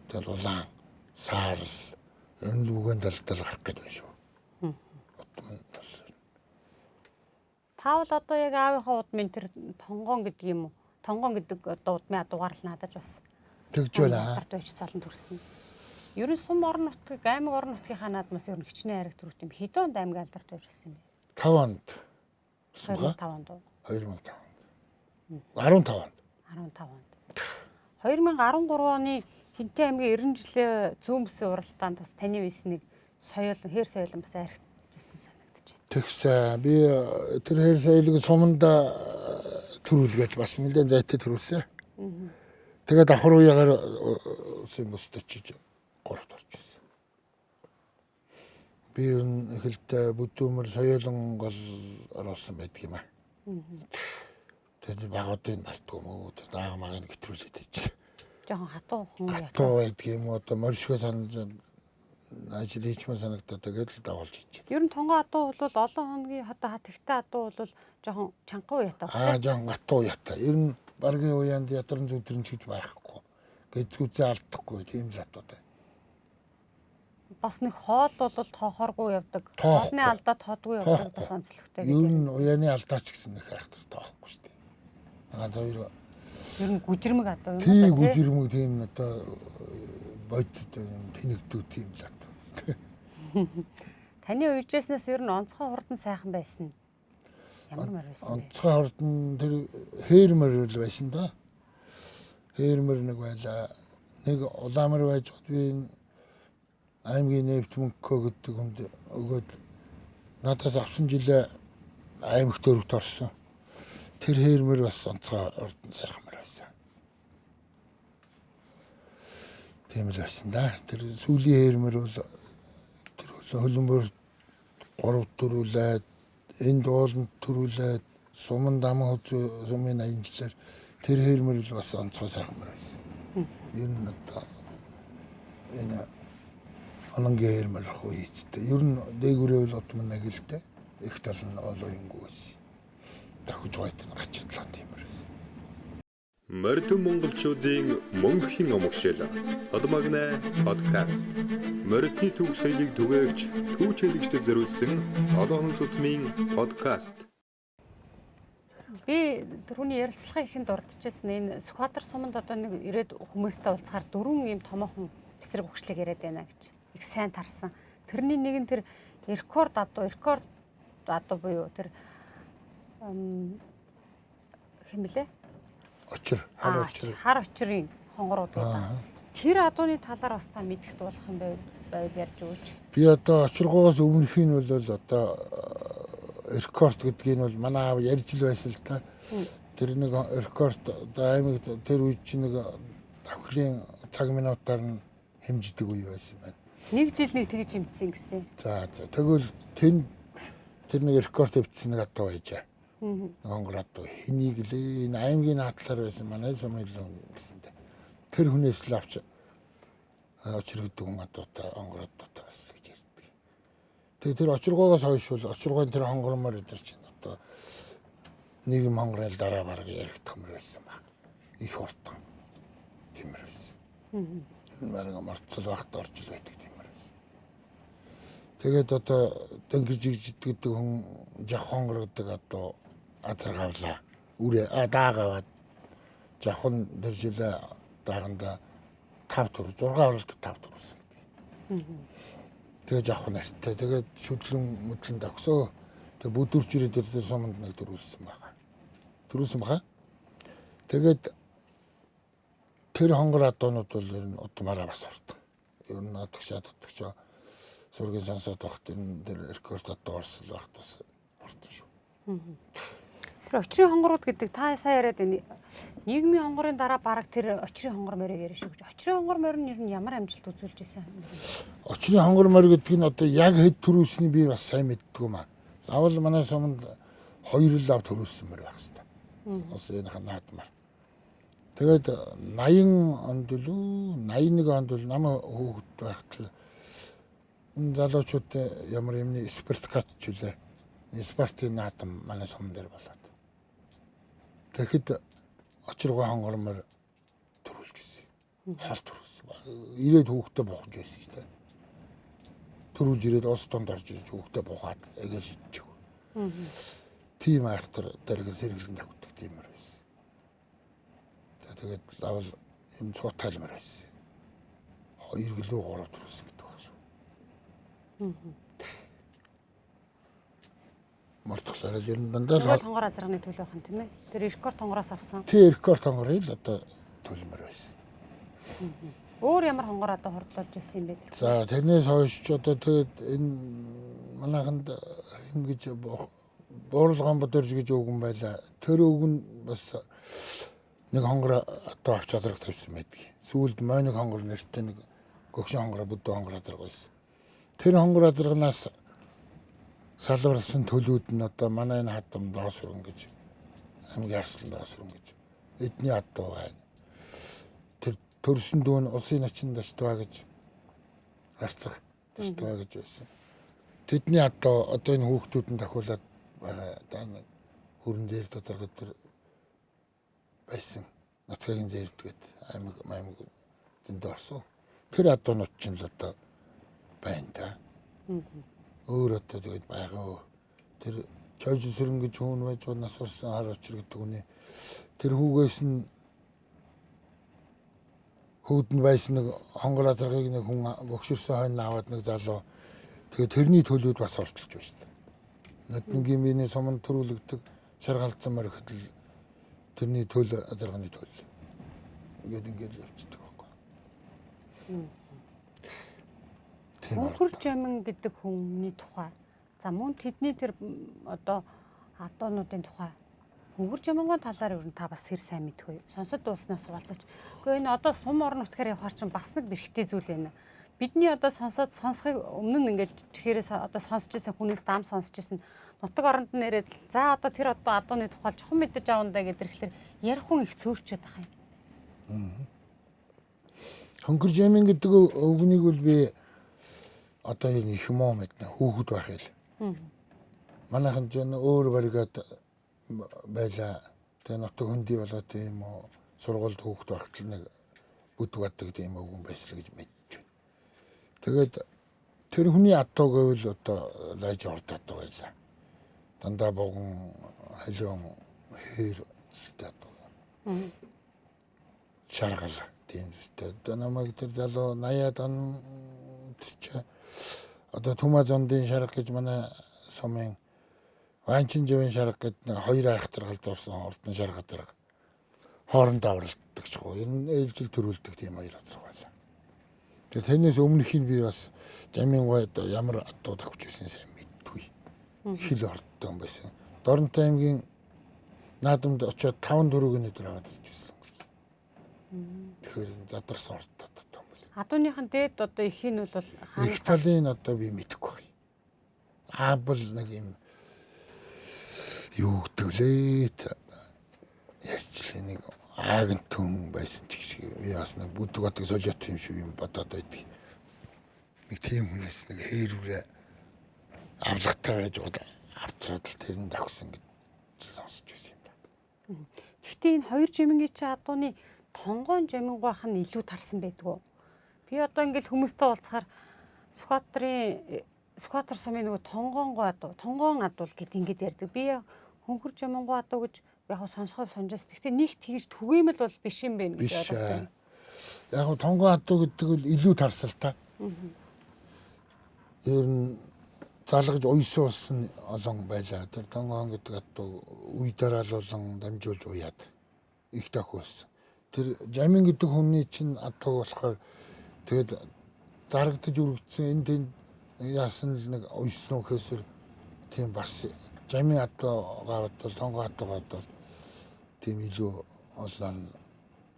Тэгэл улаан саарл ер нь бүхэн талдал гарах гэдэг шүү. Та бол одоо яг аавынхаа удмын тэр тонгоон гэдэг юм уу? Тонгоон гэдэг одоо удмын адуугаар л наадаж бас Тэгж байна. Гарт байж цаалан төрсөн. Ер нь сум орон нутгийг, аймаг орон нутгийнхаа наадмаас ер нь хичнээн ариг төрөлт юм. Хэдэн онд аймаг алдарт байж болсон юм бэ? 5 онд. 2005 онд уу? 2005 онд. 15 онд. 15 онд. 2013 оны Хинтээ аймгийн 90 жилийн зүүн бүсийн уралдаанд бас таны үес нэг соёл, хээр соёлон бас аригдчихсан санагдаж байна. Тэгсэн. Би тэр хээр соёлыг суманд төрүүлгээд бас нэлээд зайтай төрүүлсэн. Тэгээд давхар уяагаар улсын бусд очиж гуравт орчихсон. Би ер нь эхэлдээ бүдүүмэр соёлон гол оруулсан байдаг юм аа. Тэгээд багуудын бартгүй юм уу? Даага магийг гэтрүүлээд ичээ. Жохон хатуу хүн хатуу байдаг юм уу? Одоо морьшгүй санаж ажил хийчмэн санагдаад тэгээд л дагуулж ичээ. Ер нь тунган адуу бол олон хоногийн одоо хат ихтэй адуу бол жохон чанга уяатай. Аа жохон гатуу уяатай. Ер нь баргийн уяанд ядарн зүдрэн ч гэж байхгүй. Гэзгүүцээ алдахгүй тийм л адуу байна. Бас нэг хоол бол тоохооргүй явдаг. Хоолны алдаа тоодгүй явдаг бас онцлогтой. Ер нь уяаны алдаа ч гэсэн нэг хайхтай тоохгүй шүү дээ. Ганц хоёр ер нь гүжирмэг адуу юм уу? Тийм гүжирмэг тийм одоо бодит юм тэнэгдүү тийм л адуу. Таны үеижсэнээс ер нь онцгой хурдан сайхан байсан. Ямар морь байсан бэ? Онцгой хурдан тэр хээр морь л байсан да. Хээр морь нэг байлаа. Нэг улаамар байж бод би энэ аймгийн нефт мөнгөө гэдэг хүнд өгөөд надаас авсан жилээ аймагт өрөвт орсон. Тэр хээр морь бас онцгой хурдан сайхан морь байсан. Тийм л байсан да. Тэр сүүлийн хээр морь бол тэр хөлбөмбөр 3 төрүүлээд энд ууланд төрүүлээд суман даман хөзөө сумын 80 жилээр тэр хээр морь л бас онцгой сайхан морь байсан. Ер нь одоо энэ ононгийн хээр морь хөө хийцтэй. Ер нь дээгүүрээ бол удам нагилтэй. Их тал нь олон юмгүй байсан. Давхиж гойт нь гачаадлаа тийм морь байсан. Мордон монголчуудын мөнхийн омгшил Тодмагнай подкаст. Мордны төв соёлыг түгээгч түүч хэлэгчдэд зориулсан 7 хоног тутмын подкаст. Би түрүүний ярилцлагын ихэнд дурдчихсан энэ Сүхбаатар суманд одоо нэг ирээд хүмүүстэй уулзахаар дөрвөн ийм томоохон эсрэг өгчлөг яриад байна гэж их сайн тарсан. Тэрний нэг нь тэр рекорд адуу буюу тэр хэм блэ? Очир, хар очир. Хар очирын хонгорууд гэдэг. Тэр адууны талаар бас та мэдэх дуулах юм байвал ярьж өгөөч. Би одоо очиргоогоос өмнөх нь бол одоо рекорд гэдгийг нь бол манай аав ярьж л байсан л та. Тэр нэг рекорд одоо аймагт тэр үед чинь нэг давхлын цаг минутаар нь хэмждэг үе байсан байна. Нэг жил нэг тэгж хэмжсэн гэсэн. За за тэгвэл тэнд тэр нэг рекорд хэвтсэн нэг адуу байжээ. Хонгор адуу хэнийг лээ энэ аймгийн наадлаар байсан манай сумын л гэсэндэ. Тэр хүнээс л авч очир гэдэг хүн адуутай хонгор адуутай бас л гэж ярьдаг. Тэгээ тэр очиргоогоос хойш бол очиргоон тэр хонгормоор өдр чинь одоо нийгэм хонгорол дараа бараг яригдах мөр байсан баг. Их хурдан тиймэр байсан. Бараг морцол багт орж л байдаг тиймэр байсан. Тэгээд одоо дөнгөж жигжид гэдэг хүн жах хонгор гэдэг адуу азар гавлаа. Үрээ дааг аваад жахан тэр жилээ дааганда 5 төр 6 оролт 5 төрүүлсэн гэдэг. Тэгээ жахан нартай. Тэгээд шүдлэн мүдлэн давхсоо. Тэгээ бүдүрч ирээд тэр суманд нэг төрүүлсэн байгаа. Төрүүлсэн баха. Тэгээд тэр хонгор адуунууд бол ер нь удмаараа бас урт. Ер нь адагшаа дутагчаа сургийн сонсоод багт энэ тэр рекорд адуу орсол багт бас орсон шүү. Тэр очрын хонгорууд гэдэг та сайн яриад байна. Нийгмийн хонгорын дараа бараг тэр очрын хонгор морийг яриа шүү гэж. Очрын хонгор морь нь ер нь ямар амжилт үзүүлж байсан юм бэ? Очрын хонгор морь гэдэг нь одоо яг хэд төрүүлснийг би бас сайн мэддэггүй маа. Лавл манай суманд хоёр лав төрүүлсэн морь байх хэвээр. Бас энэ наадмаар. Тэгээд 80 онд лүү 81 онд л нам хүүхэд байхад л энэ залуучууд ямар юмны спорткат ч үлээ. Спортын наадам манай сум дээр болоод. Тэгэхэд очиргой хонгор морь төрүүлж ирсэн. Хол төрүүлсэн. Ирээд хүүхдээ бухаж байсан шүү дээ. Төрүүлж ирээд улс донд орж ирж хүүхдээ бухаад эгээ шидчих. Тийм айхтар дэрэг сэргэлэн давхдаг тийм морь байсан. Тэгээд лавл юм цуутайлмар байсан. 2 гэлөө 3 төрүүлсэн гэдэг баг шүү. Мордохлоор л ер нь дандаа л хонгор азарганы төлөө байх юм тийм ээ. Тэр рекорд хонгороос авсан. Тий, рекорд хонгорыг л одоо төлмөр байсан. Өөр ямар хонгор одоо хурдлуулж ирсэн юм бэ? За тэрнээс хойш ч одоо тэгээд энэ манайханд ингэж буурлгон бодорж гэж үгэн байла. Тэр үг нь бас нэг хонгор одоо авч азрах тавьсан байдаг. Сүүлд мойног хонгор нэртэй нэг гөгшин хонгор бүдүү хонгор азраг байсан. Тэр хонгор азрагнаас салварлсан төлүүд нь одоо манай энэ хадам доос өрн гэж аймгийн арслан доос өрн гэж эдний адуу байна. Тэр төрсөн дүүн улсын начин даштваа гэж харцах даштваа гэж байсан. Тэдний адуу одоо энэ хүүхдүүд нь тахиулаад байгаа. Одоо нэг хүрэн зээр тазарга тэр байсан. Нацгагийн зээрд гээд аймаг аймаг дэндээ орсон. Тэр адуунууд чинь л одоо байна да. Өөр одоо тэгээд байгаа. Тэр Чойж сүрэн гэж хүн байж байгаа нас барсан хар учир гэдэг үний тэр хүүгээс нь хүүд нь байсан нэг хонгор азаргыг нэг хүн гөгшөрсөн хойно аваад нэг залуу тэгээд тэрний төлөвд бас ортолж байна шүү дээ. Ноднингийн биений суманд төрүүлэгдэг шаргалцсан мориход л тэрний төл азарганы төл. Ингээд ингээд явцдаг байхгүй. Хөнгөр жамин гэдэг хүмүүний тухай. За мөн тэдний тэр одоо адуунуудын тухай хөнгөр жамингын талаар ер нь та бас хэр сайн мэдэх вэ? Сонсод дууснаас хуваалцаач. Гэхдээ энэ одоо сум орон нутгаар явахаар чинь бас нэг бэрхтээ зүйл байна. Бидний одоо сонсоод сонсохыг өмнө нь ингээд чихээрээс одоо сонсч ирсэн хүнээс дам сонсч ирсэн нутаг оронд нэрээд за одоо тэр одоо адууны тухай чухам мэдэж авандаа гэдэг ирэхлээр ярих хүн их цөөрчөөд ах юм. Хөнгөр жамин гэдэг өвгнийг бол би одоо энэ их муу мэднэ хүүхэд байх ил. Манайхан ч өөр баригаад байла. Тэгээ нутаг хөндөй болоод тийм үү сургуульд хүүхэд байхад л нэг бүдэг бадаг тийм өвгөн байсан гэж мэдэж байна. Тэгээд тэр хүний адуу гэвэл одоо лайж орд адуу байла. Дандаа буган халиун хээр зүстэй адуу. Шаргал тийм зүстэй. Одоо намайг тэр залуу 80-аад он чи одоо Түмаа зондын шарга гэж манай сумын Ванчин живэн шарга гэдэг нэг хоёр айхтар галзуурсан ордон шарга газар хоорондоо авралддаг ч гоо. Ер нь ээлжил төрүүлдэг тийм хоёр газар байлаа. Тэгээ тэрнээс өмнөхийг би бас Жамин гой одоо ямар адуу давхж байсан сайн мэддгүй. Хил ордтой юм байсан. Доронтой аймгийн наадамд очиод 5 дөрөв өдөр аваад ирж байсан. Тэгэхээр задарсан ордтой юм байсан. Адууныхан дээд одоо их нь бол их талын одоо би мэдэхгүй байх. Аабл нэг юм юу гэдэг лээ ярьчлаа нэг агент хүн байсан ч гэх би бас нэг бүдэг батг солиот юм шиг юм бодоод байдаг. Нэг тийм хүнээс нэг хээрүүрээ авлагатай байж байгаа автраад л тэр нь давхсан гэж сонсч байсан юм да. Гэхдээ энэ хоёр жимэнгийн чи адууны тонгоон жамингуйх нь илүү тарсан байдгүй. Би одоо ингээл хүмүүстэй уулзахаар Сүхбаатар сумын нөгөө тонгоонгүй адуу, тонгоон адуул гэд ингэж ярьдаг. Би хөнгөр жамингуй адуу гэж яг сонсохоо сонжээс. Гэхдээ нэг тэгж түгээмэл бол биш юм байна гэж ойлгож байна. Яг нь тонгоон адуу гэдэг бол илүү тарсал та. Ер нь залгаж уйсан улс нь олон байлаа. Тэр тонгоон гэдэг адуу үе дараалуулан дамжуулж уяад их тохиолсон. Тэр жамин гэдэг хүний чинь адуу болохоор тэгээд зарагдаж үргэдсэн энэ тэнд Яасан л нэг уйсан үхээсэр тийм бас жамын адуугаа бол тонгоо адуугаа бол тийм илүү олноор нь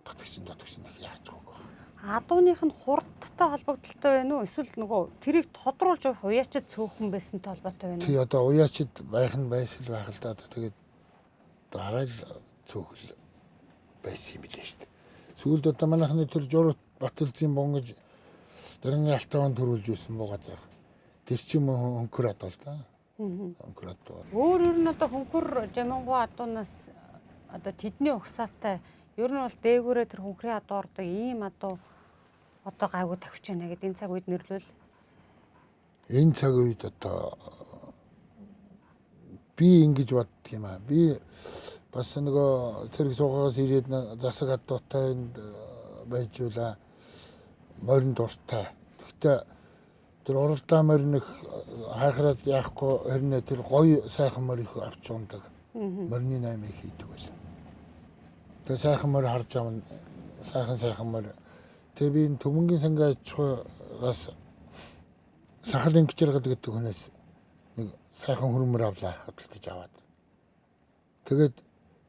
татагчин их яаж байгаа. Адууных нь хурдтай холбогдолтой байна уу? Эсвэл нөгөө тэрийг тодруулж өгөх уяачид цөөхөн байсантай холбоотой байна уу? Тий одоо уяачид байх нь байсан л байх л да. Тэгээд дараа л цөөхөл байсан юм билээ шүү дээ. Сүүлд одоо манайхны тэр журут Батэлзийн бунгаж Дарангийн алтаан төрүүлж байсан буу газар. Тэр чинь хөнгөр адуу л да. Хөнгөр адуу. Өөр ер нь одоо хөнгөр жамингуу адуунаас одоо тэдний угсаатай ер нь бол дээгүүрээ тэр хөнгөрийн адуу ордог ийм адуу одоо гайгүй тавьж байна гэдэг энэ цаг үед нэрлвэл энэ цаг үед одоо би ингэж боддөг юм аа. Би бас нөгөө цэрэг суугаас ирээд засаг адуутай энд байж байла морин дуртай. Гэхдээ тэр уралдаа морин их хайхраад яахгүй хэрнээ тэр гоё сайхан морь их авч ундаг. Морины 8-ыг хийдэг байл. Тэгээ сайхан морь харж авна. Сайхан морь. Тэгээ би энэ Түмэнгийн сангийн аж ахуйгаас сахал ингэжэргэл гэдэг хүнээс нэг сайхан хөрмөр авлаа худалдаж аваад. Тэгээд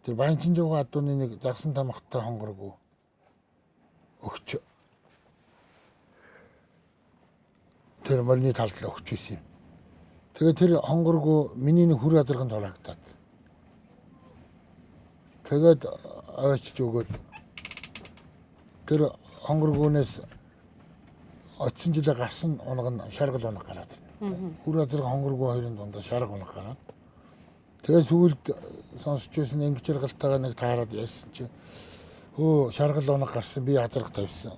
тэр Баянчинжууга адууны нэг загсан тамхтай хонгоргүй өгч тэр морины талд л өгч исэн юм. Тэгээд тэр хонгоргүй миний нэг хүр азарганд хораагдаад. Тэгээд аваачиж өгөөд тэр хонгоргүүнээс очсон жилээ гарсан унаг нь шаргал унаг гараад ирнэ. Хүр азарган хонгоргүй хоёрын дундаа шарга унаг гараад. Тэгээд сүүлд сонсч байсан ингэж жаргалтайгаа нэг таарад ярьсан чинь хөө шаргал унаг гарсан би азарга тавьсан.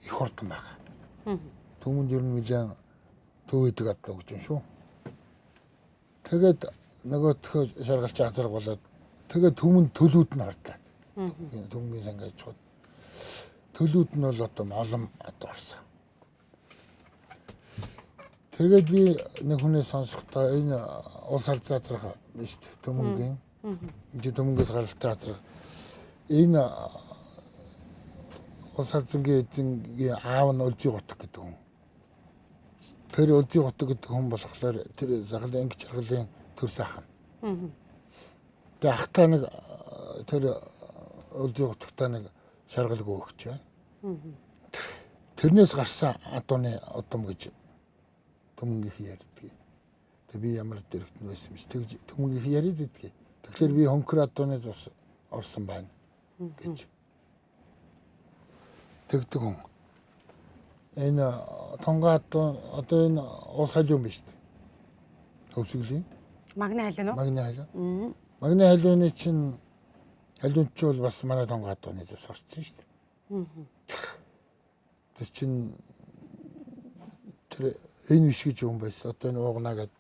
Их хурдан байгаа. Түмэнд ер нь нэлээд төвөдөг адуу гэж юм шүү. Тэгээд нөгөөтхөө шаргалч азарга болоод тэгээд түмэнд төлүүд нь хордлаа. Түмэнгийн сангийн аж ахуйд төлүүд нь бол одоо молом одоо орсон. Тэгээд би нэг хүнээс сонсохдоо энэ улс алзаа азарга биш үү Түмэнгийн. Энд Түмэнгээс гаралтай азарга. Энэ улс алзангийн эзэнгийн аав нь Өлзий гутаг гэдэг хүн. Тэр Өлзий гутаг гэдэг хүн болохоор тэр сахал анги чаргалын төрс ах нь. Тэгээ ахтай нэг тэр Өлзий гутагтай нэг шаргалгүй өгчээ. Тэрнээс гарсан адууны удам гэж Түмэнгийнх ярьдаг. Тэг би ямар дэрэгтэн байсан юм чи тэгж Түмэнгийнх яриад иддэг. Тэгэхээр би хөнгөр адууны цус орсон байна гэж тэгдэг хүн. Энэ тонга адуу одоо энэ улс халиун биш үү? Хөвсгөлийн. Магны халиун уу? Магны халиун. Магны халиуны чинь халиун чи бол бас манай тонга адууны цус орсон шүү дээ. Тэр чинь тэр энэ биш гэж юм байсан. Одоо энэ уугнаа гэд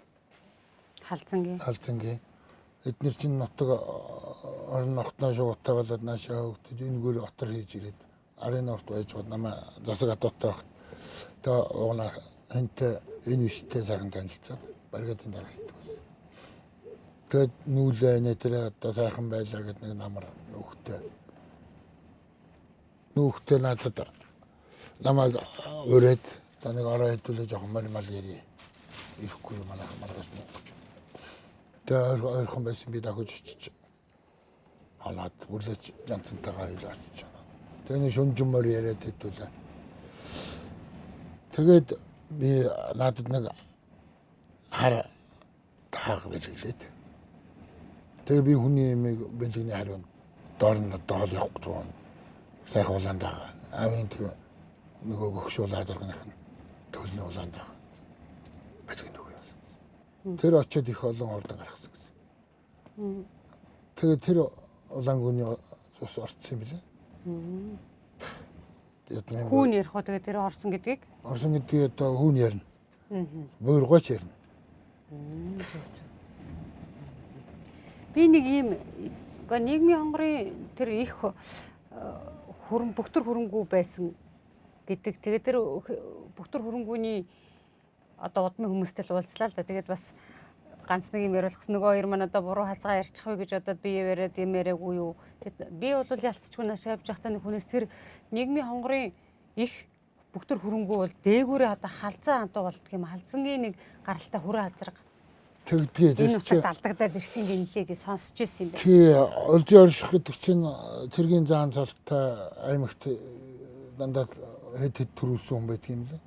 Халзангийн. Халзангийн. Эднэр чинь нутаг орон ногтноо шуугаатай болоод наашаа хөгдөж энэгээр отор хийж ирээд арын урт байж гоод намаа засаг адуутай багт тэгээ уугнаа хэнтэй энэ биштэй сайхан танилцаад баригадын дарга хийдэг байсан. Тэгээд нүүлээ нэ тэр одоо сайхан байлаа гэд нэг намар нүүхтэй надад намайг ураад та нэг ороо хэдүүлээ жоохон морь мал ярий. Ирэхгүй манайх маргаж муу гэж. Тэгээ ойрхон байсан би дахиж очиж хоноод бүрлэж жанцантайгаа хоёул очиж хоноод. Тэгээ нэг шүнжин морь яриад хэдүүлээ. Тэгээд би надад нэг хар тааг бэлгэлээд. Тэгээ би хүний ямиг бэлгэний хариунд доор нь одоо хоол явах гэж байгаа. Сайхан улаан даага. Аавын тэр нөгөө гөгш улаан заргных нь төлний улаан даага. Бэлгэн өгөө явуулсан. Тэр очиод их олон ордон гаргасан гэсэн. Тэгээд тэр улаан гүний цус орцсон юм билээ. Хүүн ярих уу тэгээд тэр орсон гэдгийг? Орсон гэдгийг одоо хүүн ярина. Буйргооч ярина. Би нэг ийм нийгмийн хонгорын тэр их хөрөн бөхтөр хөрөнгүү байсан гэдэг. Тэгээд тэр бөхтөр хөрөнгүүний одоо удмын хүмүүстэй л уулзлаа л да. Тэгээд бас ганц нэг юм яриулах нөгөө хоёр маань одоо буруу хазгаа ярьчих вэ гэж бодоод би яриад юм яриаггүй юу. Тэгэд би бол ялцчгүй наашаа явж байхдаа нэг хүнээс тэр нийгмийн хонгорын их Бүх төр хөрөнгөө бол дээгүүрээ одоо халзан адуу болдго юм. Халзангийн нэг гаралтай хүрээ азарга. Тэгдгээ Энэ тэр чи утгад алдагдаад ирсэн гинлээ гэж сонсч ирсэн юм байна. Тий, олзын орших гэдэг чинь цэргийн заан цолтой аймагт дандаа хэд хэд төрүүлсэн хүн байдаг юм лээ.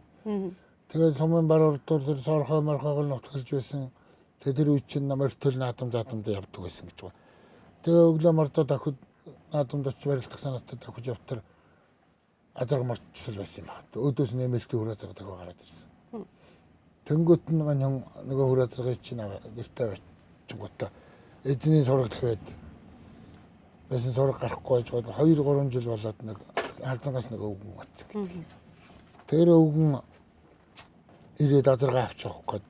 Тэгээд сумын бар урдуур тэр сорхой морхойгоор нутгалж байсан. Тэгээд тэр үе чинь морьтол наадам заадамд явдаг байсан гэж байна. Тэгээ өглөө мордоо давхид наадамд очиж барилдах санаатай давхиж явтар азарга морчсол байсан юм байна. Өөдөөс нэмэлтийн хүр азарга дахиад гараад ирсэн. Тэнгүүт нь мань хүн нөгөө хүр азаргыг чинь гэртээ очингуудаа эзний сураг тавиад байсан сураг гарахгүй байж 2 3 жил болоод нэг халзангаас нэг өвгөн очсон гэдэг. Тэр өвгөн ирээд азаргаа авч явах гээд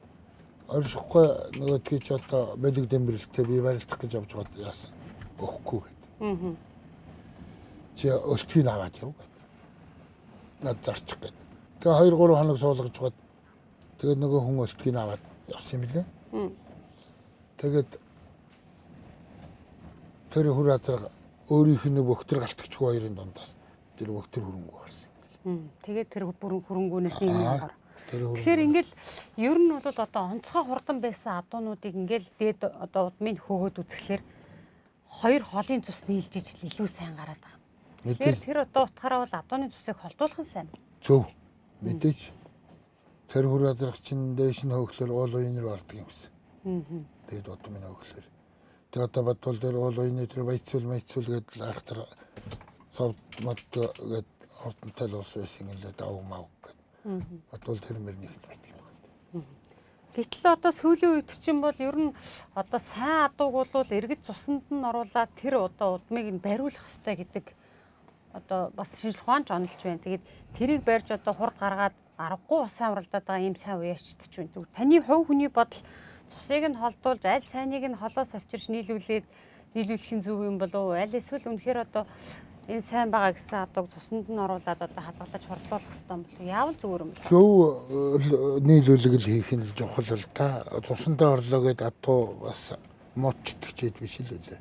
оршихгүй нөгөөдгийг чи одоо бэлэг дэмбэрэлтэй би барилдах гэж явж байгаад яасан өгөхгүй гэд. Чи өлтгийг аваад яв гэд. Над зарчих гэд. Тэгээ 2 3 хоног суулгаж байгаад тэгээд нөгөө хүн өлтгийг аваад явсан юм лээ. Тэгээд тэр хүр азарга өөрийнх нь бөхтөр галтгчгүй хоёрын дундаас тэр бөхтөр хөрөнгө гарсан юм лээ. Тэгээд тэр бүрэн хөрөнгөөнөөс юм гар. Тэр хөрөнгө. Тэгэхээр ингээл ер нь бол одоо онцгой хурдан байсан адуунуудыг ингээл дээд одоо удмын хөөгөөд үзэхлээр хоёр холын цус нийлж ижил илүү сайн гараад байгаа. Тэгэхээр Мэдээж тэр одоо утгаараа бол адууны цусыг холдуулах нь сайн. зөв. Мэдээж тэр хүр азарга чинь дээш нь хөөхлөөр уул уян руу ордог юм гэсэн. Тэгээд удмын хөөхлөөр. Тэгээд одоо бодвол тэр уул уяны тэр баяцуул майцуул гэдэл айхтар сов мод гэд хурдантай л улс байсан юм лээ давг мав гэд. Бодвол тэр мөрнийх нь байдаг юм байна. Гэтэл одоо сүүлийн үед чинь бол ер нь одоо сайн адууг бол эргэж цуснд нь оруулаад тэр одоо удмыг нь бариулах ёстой гэдэг одоо бас шинжлэх ухаанч онолж байна. Тэгээд тэрийг барьж одоо хурд гаргаад аргагүй бас амралдаад байгаа ийм сайн үеэчт ч байна. Тэгвэл таны хувь хүний бодол цусыг нь холдуулж аль сайныг нь холоос авчирч нийлүүлээд нийлүүлэх нь зөв юм болов уу? Аль эсвэл үнэхээр одоо энэ сайн байгаа гэсэн адууг цуснд нь оруулаад одоо хадгалаж хурдлуулах ёстой юм болов уу? Яавал зүгээр юм бэ? Зөв нийлүүлэг л хийх нь л чухал л та. Цусандаа орлоо гэд адуу бас муучдаг ч биш л үлээ.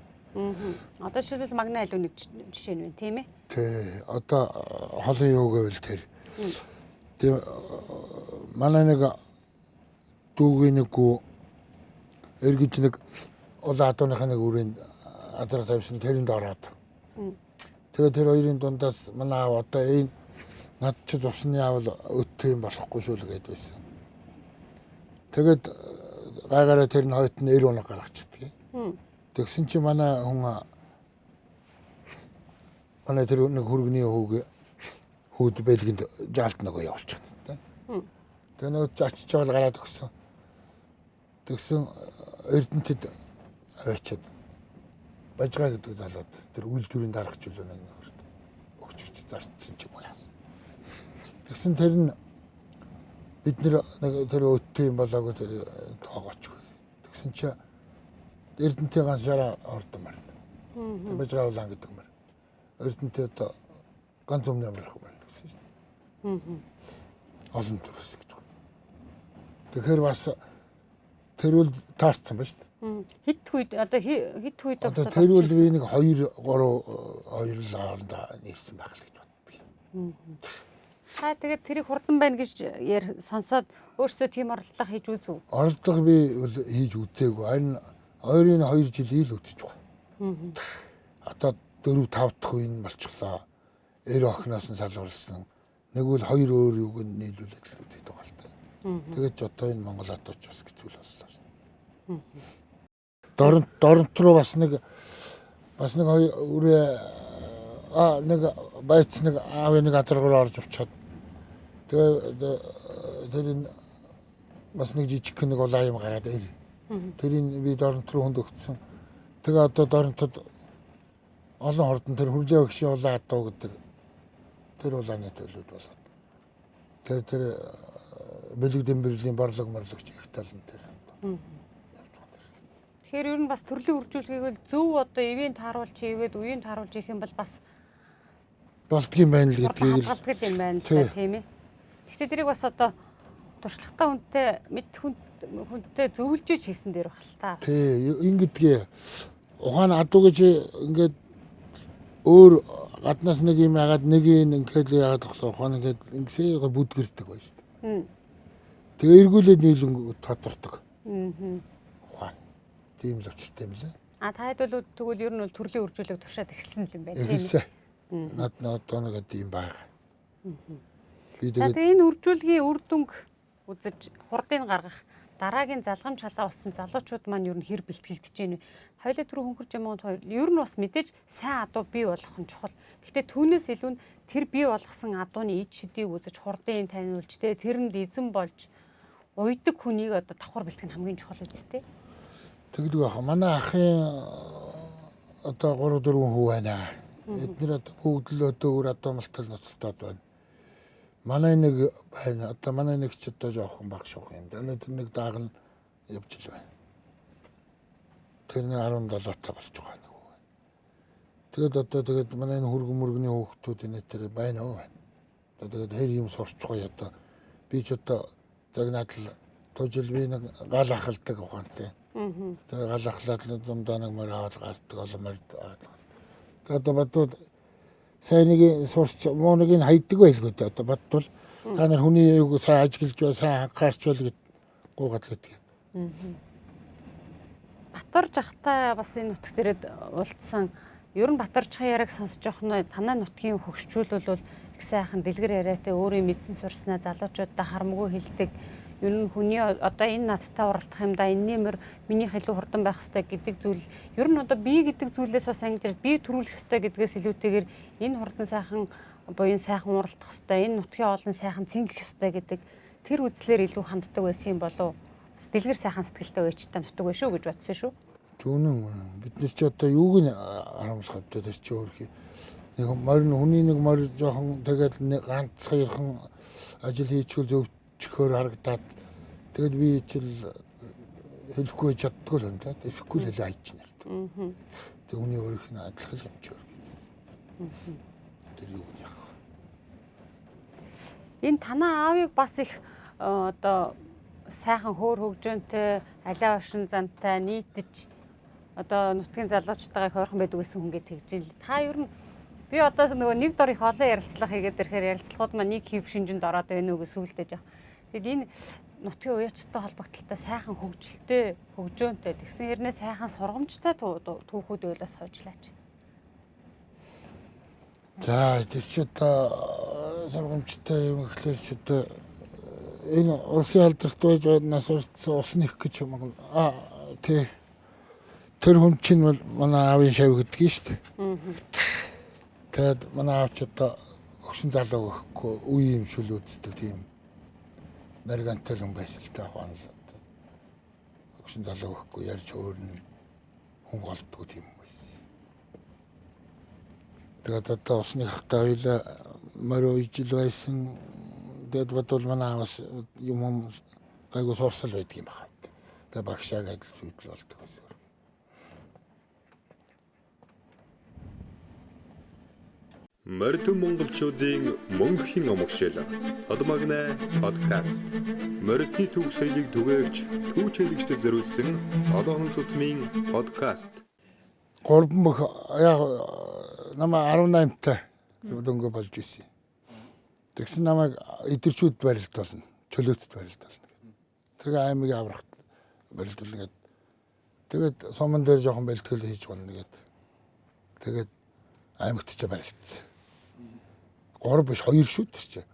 Одоо жишээлбэл магна аль нэг жишээ нь байна, тийм ээ? Тэ одоо холын юу гэвэл тэр. Тэ манай нэг дүүгийн нэг гүү эргэж нэг улаан адууныхаа нэг үрээнд азар тавьсан тэрэнд ороод. Тэгээ тэр хоёрын дундаас манай аав одоо энэ над чи цусны аавал өттэй юм болохгүй шүү л гэд байсан. Тэгээд гайгаараа тэр нь хойд нь 90 оног гаргачихдаг. Тэгсэн чи манай хүн манай тэр нэг хүргэний хүүг хүүд бэлгэнд жаалт нөгөө явуулчихна та. Тэгээ нөгөө чи очиж байгаа л гараад өгсөн. Тэгсэн Эрдэнэтэд аваачаад Бажгаа гэдэг залууд тэр үйлдвэрийн дарга чөлөө нэг нөхөрт өгч өгч зарцсан ч юм уу яасан. Тэгсэн тэр нь бид нэр нэг тэр өттэй юм болоогүй тэр тоогооч. Тэгсэн чи Эрдэнэтийн ганц шараа ордомор. Тэр Бажгаа улаан гэдэг мөр. Эрдэнэт одоо ганц өмнө амрах юм гэсэн шин. Олон төрөс гэж байна. Тэгэхээр бас тэрүүл таарцсан ба шүү дээ. Хэд үед одоо хэд үед Одоо тэрүүл би нэг 2 3 2 л хооронд нийлсэн байх л гэж боддог. Та тэгээд тэрийг хурдан байна гэж сонсоод өөрсдөө тийм оролдлого хийж үзв. Оролдлого би бол хийж үзээгүй. Харин ойрын 2 жилийн л үзэж байгаа. Одоо 4 5 дахь үе нь болчихлоо. Эр охиноос нь салварлсан. Нэг бол хоёр өөр юуг нь нийлүүлээд л үзээд байгаа л та. Тэгээд ч одоо энэ Монгол адууч бас хэцүү л боллоо шин. Доронт руу бас нэг хоёр үрээ нэг байц нэг аавын нэг газар руу орж авчаад тэгээ тэр энэ бас нэг жижиг нэг улаан юм гараад ир. Тэрийг би Доронт руу хүнд өгсөн. Тэгээ одоо Доронтод олон хордон тэр хүрлээ өгшийн улаан адуу гэдэг тэр улааны төлөвд болоод. Тэгээ тэр бэлэг дэмбэрлийн борлог морлогч их талан тэр. Тэгэхээр ер нь бас төрлийн үржүүлгийг бол зөв одоо ивэн тааруулж хийгээд үеийн тааруулж хийх юм бол бас болдгийм байна л гэдгийг л хадгалдаг юм байна л да, тийм ээ. Гэхдээ тэрийг бас одоо туршлагатай хүнтэй мэд хүнтэй зөвлөж хийсэн дээр баг л та. Тий, ингэдгээ ухаан адуу гэж ингээд өөр Гаднаас нэг юм яагаад нэг юм ингээд л яагаад болохоор ухаан ингээд ингэсээ бүдгэрдэг байж шүү дээ. Тэгээ эргүүлээд нийлэн тодордог. Ухаан. Тийм л учиртай юм лээ. А та хэд бол тэгвэл ер нь бол төрлийн үржүүлэг туршаад эхэлсэн юм байна тийм ээ. Эхэлсэн. Над одоо нэг тийм байх. Би За тэгээд тэгээ энэ үржүүлгийн үр дүнг үзэж хурдыг гаргах дараагийн залгамж халаа болсон залуучууд маань ер нь хэр бэлтгэгдэж байна вэ? Хоёлаа түрүү хөнгөр жамганд хоёр ер нь бас мэдээж сайн адуу бий болох нь чухал. Гэхдээ түүнээс илүү нь тэр бий болгосон адууны ид шидийг үзэж хурдыг таниулж тэ тэрэнд эзэн болж уйдаг хүнийг одоо давхар бэлтгэх нь хамгийн чухал үсттэй. Тэгдэг байх. Манай ахын одоо 3 4 хүү байна. Эднэр одоо бүгд л одоо өөр одоо малтал ноцолтоод байна. Манай нэг байна. Одоо манай нэг ч одоо жоохон баг шуух юм да. Өнөөдөр нэг даагна явж л байна. Тэр нэг 17 та болж байгаа нэг хүү байна. Тэгээд одоо тэгээд манай энэ хүргэн мөргөний хүүхдүүд энэ тэр байна уу байна. Одоо тэгээд хэр юм сурч байгаа одоо би ч одоо загнаад л тужил би нэг гал ахалдаг ухаантай. Тэгээ гал ахлаад л зундаа нэг морь аваад гардаг олон морь аваад. Тэгээд одоо бодвол сайн нэг сурч муу нэг нь хайдаг байлгүй дээ. Одоо бодвол та нар хүний юуг сайн ажиглаж бай, сайн анхаарч байл гэд гуугаад л байдаг. Батар жахтай бас энэ нутг дээрээ уулзсан. Ер нь Батаржахын яриаг сонсож явах нь танай нутгийн хөгшчүүл бол их сайхан дэлгэр яриатай өөрийн мэдсэн сурснаа залуучуудаа харамгүй хэлдэг. Ер нь хүний одоо энэ надтай уралдах юм да, энэний мөр минийх илүү хурдан байх ёстой гэдэг зүйл ер нь одоо бие гэдэг зүйлээс бас ангижрал бие төрүүлэх ёстой гэдгээс илүүтэйгээр энэ хурдан сайхан буян сайхан уралдах ёстой, энэ нутгийн олон сайхан цэнгэх ёстой гэдэг тэр үзлээр илүү ханддаг байсан юм болов. Бас дэлгэр сайхан сэтгэлтэй уячтай нутаг байх шүү гэж бодсон шүү. Түүнэн бид нар ч одоо юуг нь харамлах вэ тэр чи өөрхий. Нэг морь нь хүний нэг морь жоохон тэгээд нэг ганц хоёрхан ажил хийчихвэл зөвчхөөр харагдаад тэгээд би чил хэлэхгүй чаддгүй л байна да. Эсэхгүй л хэлээ хайж нэрт. Тэг хүний өөрийнх нь адилхан юм чи өөр. Тэр юуг нь яах вэ? Энэ танаа аавыг бас их одоо сайхан хөөр хөгжөөнтэй, алиа оршин зантай, нийтж одоо нутгийн залуучтайгаа их ойрхон байдаг гэсэн хүн гэж тэгж ил. Та ер нь би одоо нөгөө нэг дор их олон ярилцлага хийгээд ирэхээр ярилцлагууд маань нэг хэв шинжинд ороод байна уу гэж сүулдэж байгаа. Тэгэд энэ нутгийн уячтай холбогдлолтой сайхан хөгжилтэй, хөгжөөнтэй тэгсэн хэрнээ сайхан сургамжтай түүхүүд байлаас хойчлаач. За тэр чи одоо сургамжтай юм гэхлээр чи одоо энэ улсын алдарт байж нас ус нэх гэж юм аа тий тэр хүн чинь бол манай аавын шав гэдэг нь шүү дээ. Тэгээд манай аав ч одоо өгшин залуу гэхгүй үе юм шүл үздэг тийм наргантай хүн байсан л та ухаан л одоо өгшин залуу гэхгүй ярьж хөөрнө хүн голдгоо тийм байсан. Тэгээд одоо усны хахтай хоёлаа морь ижил байсан. Тэгээд бодвол манай аавас юм гайгүй сурсал байдаг юм байна. Тэгээд багшаа гэдэл сүйдэл болдог байсан. Мордон монголчуудын мөнхийн омгшил. Тодмагнай подкаст. Мордны төв соёлыг түгээгч, түүч хэлэгчдэд зориулсан 7 хоног тутмын подкаст. Гурван бүх яг намаа 18-тай дөнгө болж исэн. Тэгсэн намайг эдэрчүүд барилдуулна, чөлөөтөд барилдуулна. Тэгээ аймаг аврахт барилдуулна гэд. Тэгээд суман дээр жоохон бэлтгэл хийж болно гэд. Тэгээд аймагт ч барилдсан. 3 биш 2 шүү тэр чинь.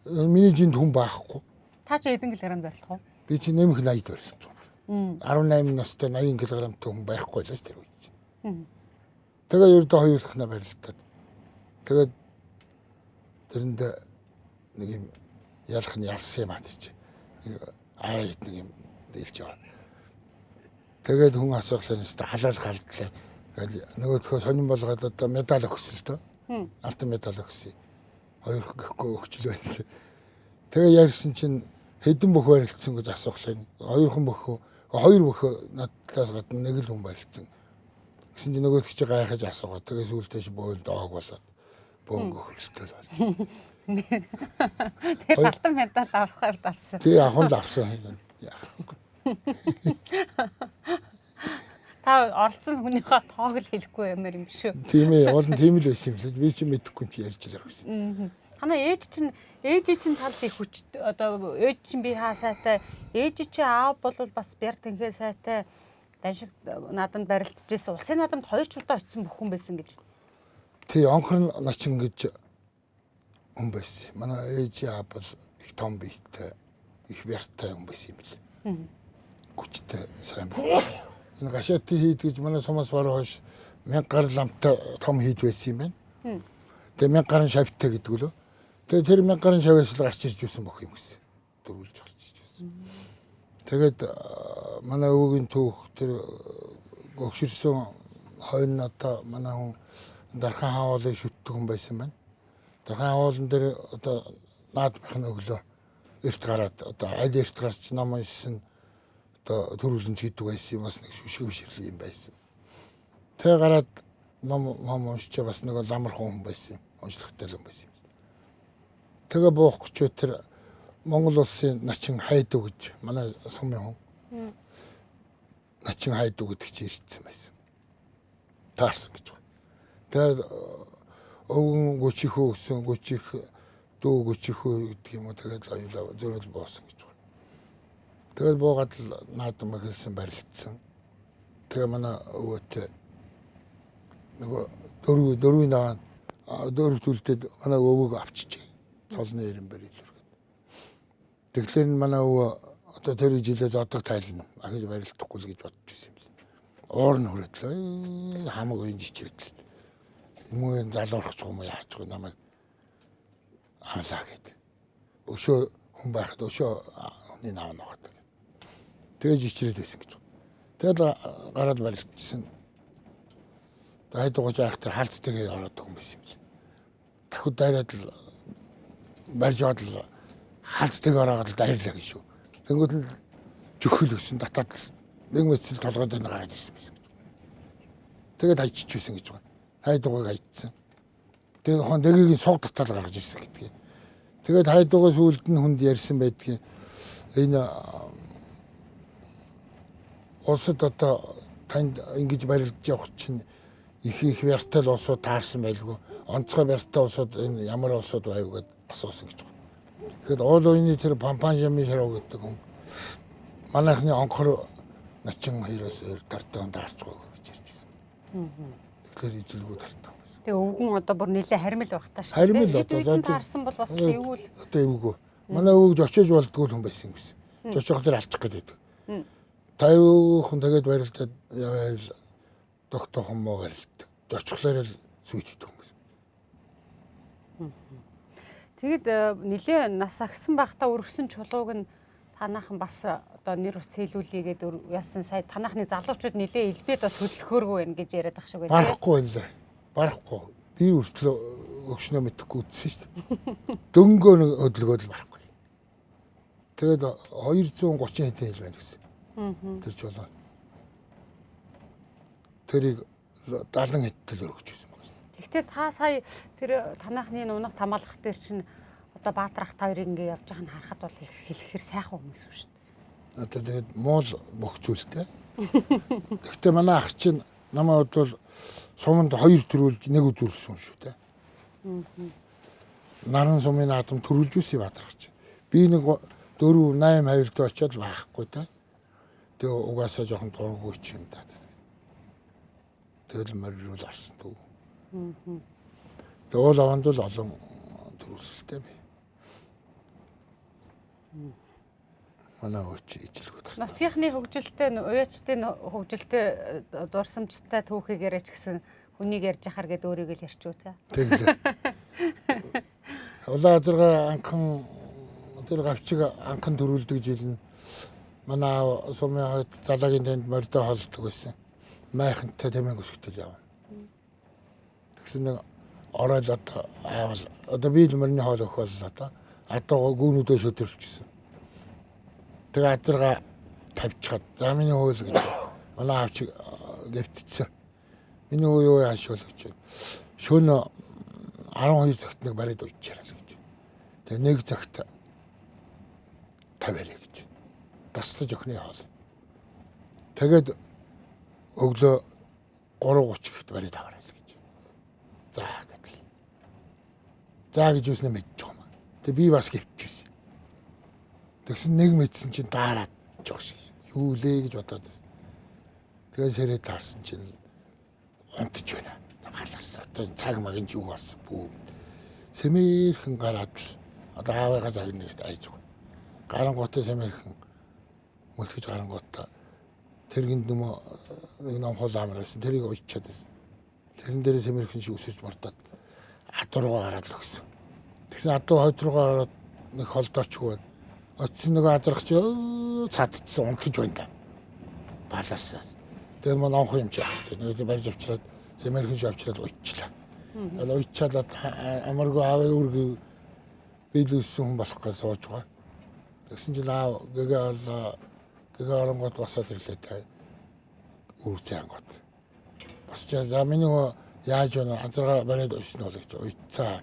Миний жинд хүн байхгүй. Та чи хэдэн килограмм барилдах вэ? Би чи нэмэх 80 барилдаж байна. 18 настай 80 кг-тай хүн байхгүй л ш тэр үед. Тэгээ ердөө хоёулахна барилдаад. Тэгээд тэрэнд нэг юм ялах нь ялсан юм аа тийч. Нэг араа хэд нэг юм дийлж яваа. Тэгээд хүн асуухлаа нэстэ халуул халдлаа. Тэгэл нөгөөдхөө сонин болгоод одоо медаль өгсөн л дөө. Алтан медаль өгсөн. Хоёр гэхгүй өгчл байна. Тэгээ ярьсан чинь хэдэн бүх барилцсан гэж асуухлаа. Хоёрхан бөхөө, хоёр бөхөө надаас гадна нэг л хүн барилцсан. Гэсэн чинь нөгөөх чи гайхаж асуугаа. Тэгээ сүүлдээ чи бөөл доог болоод бөөнгө хөлтөл болж. Тэр алтан медаль авахар давсан. Тий авах нь л авсан. Яах вэ? Та оролцсон хүнийхээ тоог л хэлэхгүй юмар юм шүү. Тийм ээ, уул нь тийм л байсан юм шиг. Би чи мэдэхгүй юм чи ярьж л гэсэн. Танаа ээж чинь ээж чинь талд их хүч одоо ээж чинь би хаа сайтай, ээж чинь аав бол бас бяр тэнхээ сайтай даншиг наадамд барилдаж исэн. Улсын наадамд 2 ч удаа очисон бүх хүн байсан гэж. Тий, онхор начин гэж хүн байсан. Манай ээж аав бол их том биетэй, их бяртай хүн байсан юм бэл. Хүчтэй сайн бүх. Энэ гашаатын хийд гэж манай сумаас баруун хойш 1000 гаруй ламтай том хийд байсан юм байна. Тэгээ 1000 гаруй шавьтай гэдэг лөө. Тэгээ тэр 1000 гаруй шавьяас л гарч ирж байсан бүх юм гэсэн. Дөрвөлж гарч ирж байсан. Тэгээд манай өвөгийн түүх тэр гөгшөрсөн хойно одоо манай хүн Дархан хаалыг шүтдэг хүн байсан байна. Дархан хаалн дээр одоо наадмынх нь өглөө эрт гараад одоо аль эрт гарч ном уншсан одоо төрүүлэнч гэдэг байсан юм, бас нэг шүшгөвшрэл юм байсан. Тэ гараад ном уншчаа бас нэг ламархан хүн байсан, уншлагатай хүн байсан юм. Тэгээ буух гэж тэр Монгол улсын начин хайду гэж манай сумын хүн начин хайду гэдэг чи ирсэн байсан. Таарсан гэж байна. Тэгээд өвгөн гүчихөө гэсэн гүчих дүү гүчихөө гэдэг юм уу, тэгээд оюулаа зөрөл буусан гэж байна. Тэгээд буугаад л наадам эхэлсэн барилдсан. Тэгээ манай өвөөтэй нөгөө дөрвийн дагаа дөрөв түлтэд манай өвөөг авчижээ. Цолны эренбэр илэрхэд. Тэгэхээр манай өвөө одоо тэр жилээ зодог тайлна. Ахиж барилдахгүй л гэж бодож байсан юм л. Уур нь хүрээдлээ. Хамаг уян жичрэдэл. Хүмүүн залуурах ч юм уу яаж вэ намайг авлаа гэд. Өшөө хүн байхад өшөө хүний наав нухад гэд. Тэгэж ичрээд байсан гэж. Тэгэл гараад барилдчихсан. Хайдугаж айх тэр хаалцтайгээ ороод байгаа юм байсан юм л. Дахид дайраад л барьж аваад л хаалцтайгээ ороод л дайрлаа гэж шүү. Тэнгүүд л жөхөл өсөн татаад л нэг мэцэл толгой дээр нь гараад ирсэн байсан гэж. Тэгээд хайччихсэн гэж байна. Хайдугыг хайчсан. Тэгээд хон дэгийг суг татаал гаргаж ирсэн гэдгийг. Тэгээд хайдугаас үлд нь хүнд ярьсан байдгийг энэ улсад одоо танд ингэж барилдаж явах чинь их их бяртай л улсууд таарсан байлгүй. Онцгой бяртай улсууд энэ ямар улсууд байв гэд асуусан гэж байна. Тэгэхээр уул уяны тэр Пампанжами шарав гэдэг хүн манайхны онхор начин хоёроос өөр тартай хүн таарч байгаа гэж ярьж байсан. Тэгэхээр ижилгүй тартай байсан. Тэгээ өвгөн одоо бүр нэлээ хармил байх та шүү. Хармил одоо таарсан бол бас эвгүй. Одоо эвгүй. Манай өвөг жочиж болдгоо хүн байсан юм гэсэн. Жочоох дээр алчих гээд байдаг. 50 хүн тэгээд барилдаад яваал тогтоохон муу барилддаг. Жочхлоор л сүйт идэх юм гэсэн. Тэгэд нэлээ нас агсан байхдаа өргөсөн чулууг нь танаахан бас одоо нэр ус хэлүүлээгээд яасан сая танаахны залуучууд нэлээ элбээд бас хөдлөхөөргүй байна гэж яриад ах шиг байна. Барахгүй байна лээ. Барахгүй. Би хүртэл өгшнөө мэдэхгүй үтсэн шүү дээ. Дөнгөө нэг хөдөлгөөд л барахгүй. Тэгээд 230 хэдэн хил байна гэсэн. Тэр чулуу. Тэрийг 70 хэдтэл өргөж байсан байна. Гэхдээ та сая тэр танаахны унах тамаалах дээр чинь одоо Баатар ах та хоёрыг ингээ явж байгааг нь харахад бол их хэлэхэр сайхан хүмүүс шүү дээ. Одоо тэгээд муул бүх зүйлтэй. Гэхдээ манай ах чинь намайг бол суманд 2 төрүүлж нэг үзүүлсэн шүү дээ. Наран сумын наадам төрүүлж үсэй Баатар ах чинь. Би нэг 4 8 хавилд очиод байхгүй та. Тэгээ угаасаа жоохон дурггүй ч юм да. Тэгэл морил орсон төв. Тэгээ уул аванд бол олон төрүүлсэлтэй бай. Манай өвч ижилгүй тартай. Нутгийнхны хөгжилтэй, уяачтай хөгжилтэй дурсамжтай түүхийг яриач гэсэн хүнийг ярьж ахаар гэд өөрийгөө л ярьчих уу та. Тэглээ. Улаан газаргаа анхан тэр гавчиг анхан төрүүлдэг жил нь манай аав сумын хойд залаагийн танд мордоо холддог байсан. Майхантай тэмээн өсгөтөл явна. Тэгсэн нэг ороод одоо аавал одоо би л морины хоол өгөх боллоо доо. Одоо гүүнүүдээ шөтөрчсөн. Тэгээ азаргаа тавьчихад за миний хөл гэж манай аав чи гэртцсэн. Миний хөө юу яашвал гэж. Шөнө 12 цагт нэг бариад уйчаарай л гэж. Тэгээ нэг цагт тавиарай гэж. Таслаж өхний хоол. Тэгээд Өглөө 3:30 гэхэд бариад аваарай л гэж. За гэдэл. За гэж юуснаа мэдчих юм. Тэгээ би бас гівчихсэн. Тэгсэн нэг мэдсэн чинь даарад жоох шиг. Юу лээ гэж бодоод байсан. Тэгээ сэрээд таарсан чинь унтж байна. Баларсан. Одоо энэ цаг магийн ч юу болсон бүүм. Сэмэрхэн гараад л одоо аавыгаа загна гэд айж байгаа. Гарангуутаа сэмэрхэн мөлхөж гарангуутаа тэргэнд нөмө нэг ном хол амар байсан. Тэрийг уйчаад байсан. Тэрэн дээр сэмэрхэн шиг өсөж мордоод адуу руугаа гараад л өгсөн. Тэгсэн адуу хойд руугаа гараад нэг холдоочгүй байна. Очсон нөгөө азрах чи цадцсан унтаж байна да. Баларсан. Тэгээ мөн номхон юм чи яах вэ? Нөгөө барьж авчираад сэмэрхэн шиг авчираад уйчлаа. Тэгээд уйчаад амаргүй аавын үрг биелүүлсэн хүн болох гэж сууж байгаа. Тэгсэн чинь аав гэгээ орлоо. Гэгээ оронгууд босоод ирлээ та. Үр зайнгууд. Босч за миний хөө яаж вэ? Азарга бариад уйсан уу гэж уйцаа.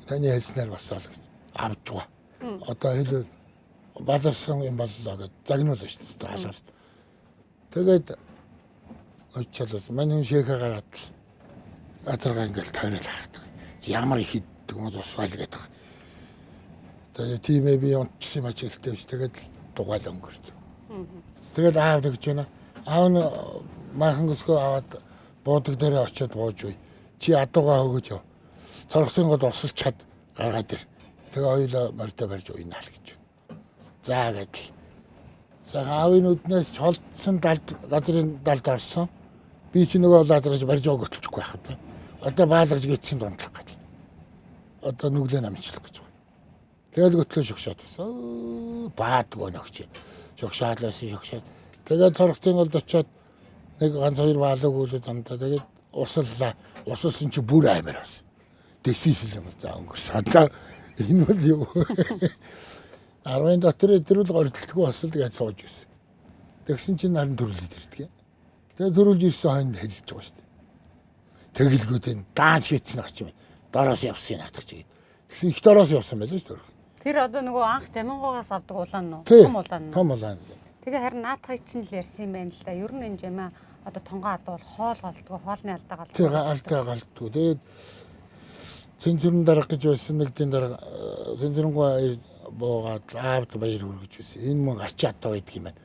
Таны хэлснээр басаа л гэж авч байгаа. Одоо хэлвэл баларсан юм боллоо гэж загнуулаа шүү дээ. Халуул. Тэгээд уйчаалаас манай хүн шээхэ гараад л азарга ингээл тойрол хараад байгаа. Ямар их иддэг юм ус байл гэдэг. Тэгээд тийм ээ би унтчихсан юм ачаалтай биш. Тэгээд дугаал өнгөрч. Тэгээд аав тэгж байна. Аав нь майхан гөсгөө аваад буудаг дээрээ очиод бууж үе. Чи адуугаа хөгөж яв. Цорхтын гол усалчхад гаргаад ир. Тэгээ хоёулаа морьдоо барьж уйнаа л гэж. За гэдэл. Сайхан аавын нүднээс холдсон далд газрын далд орсон. Би чи нөгөө лазарч барьж яваа хөтөлчихгүй байх та. Одоо баалгаж гидсэн дундлах гэж. Одоо нүглээ намчлах гэж байна. Тэгэл хөтлөө шогшоод байсан. Баадгүй нөхч. Шогшоод л байсан шогшоод. Тэгээд цорхтын голд очиод нэг ганц хоёр баалаг үлээ замдаа. Тэгээд усаллаа. Усалсан чи бүр аймар болсон. Дэсийсэл юм за өнгөрсөн. Одоо энэ бол юу? 10-ын дотор өдрөл горилдолгүй бас л тэгээд сууж байсан. Тэгсэн чинь харин төрүүлээд ирдэг. Тэгээд төрүүлж ирсэн хойно хэлж байгаа шүү дээ. Тэгэлгүүд энэ даанч хийцэн ах чим. Дороос явсан наадах чи гээд. Тэгсэн их дороос явсан байлаа шүү дээ. Тэр одоо нөгөө анх Жамингугаас авдаг улаан уу? Тий. Том улаан уу? Том улаан. Тэгээ харин наадхыг чинь л ярьсан юм байна л да. Ер нь энэ жамаа одоо тонгоо адуу бол хоол голдгоо, хоолны алдаа голдгоо. Тий алдаа галдгүй. Тэгээд цэнцэрэн дарга гэж байсан нэгдийн дарга цэнцэрэнгуй буугаад аавд баяр хүргэж байсан. Энэ мөн ачаа адуу байдаг юм байна.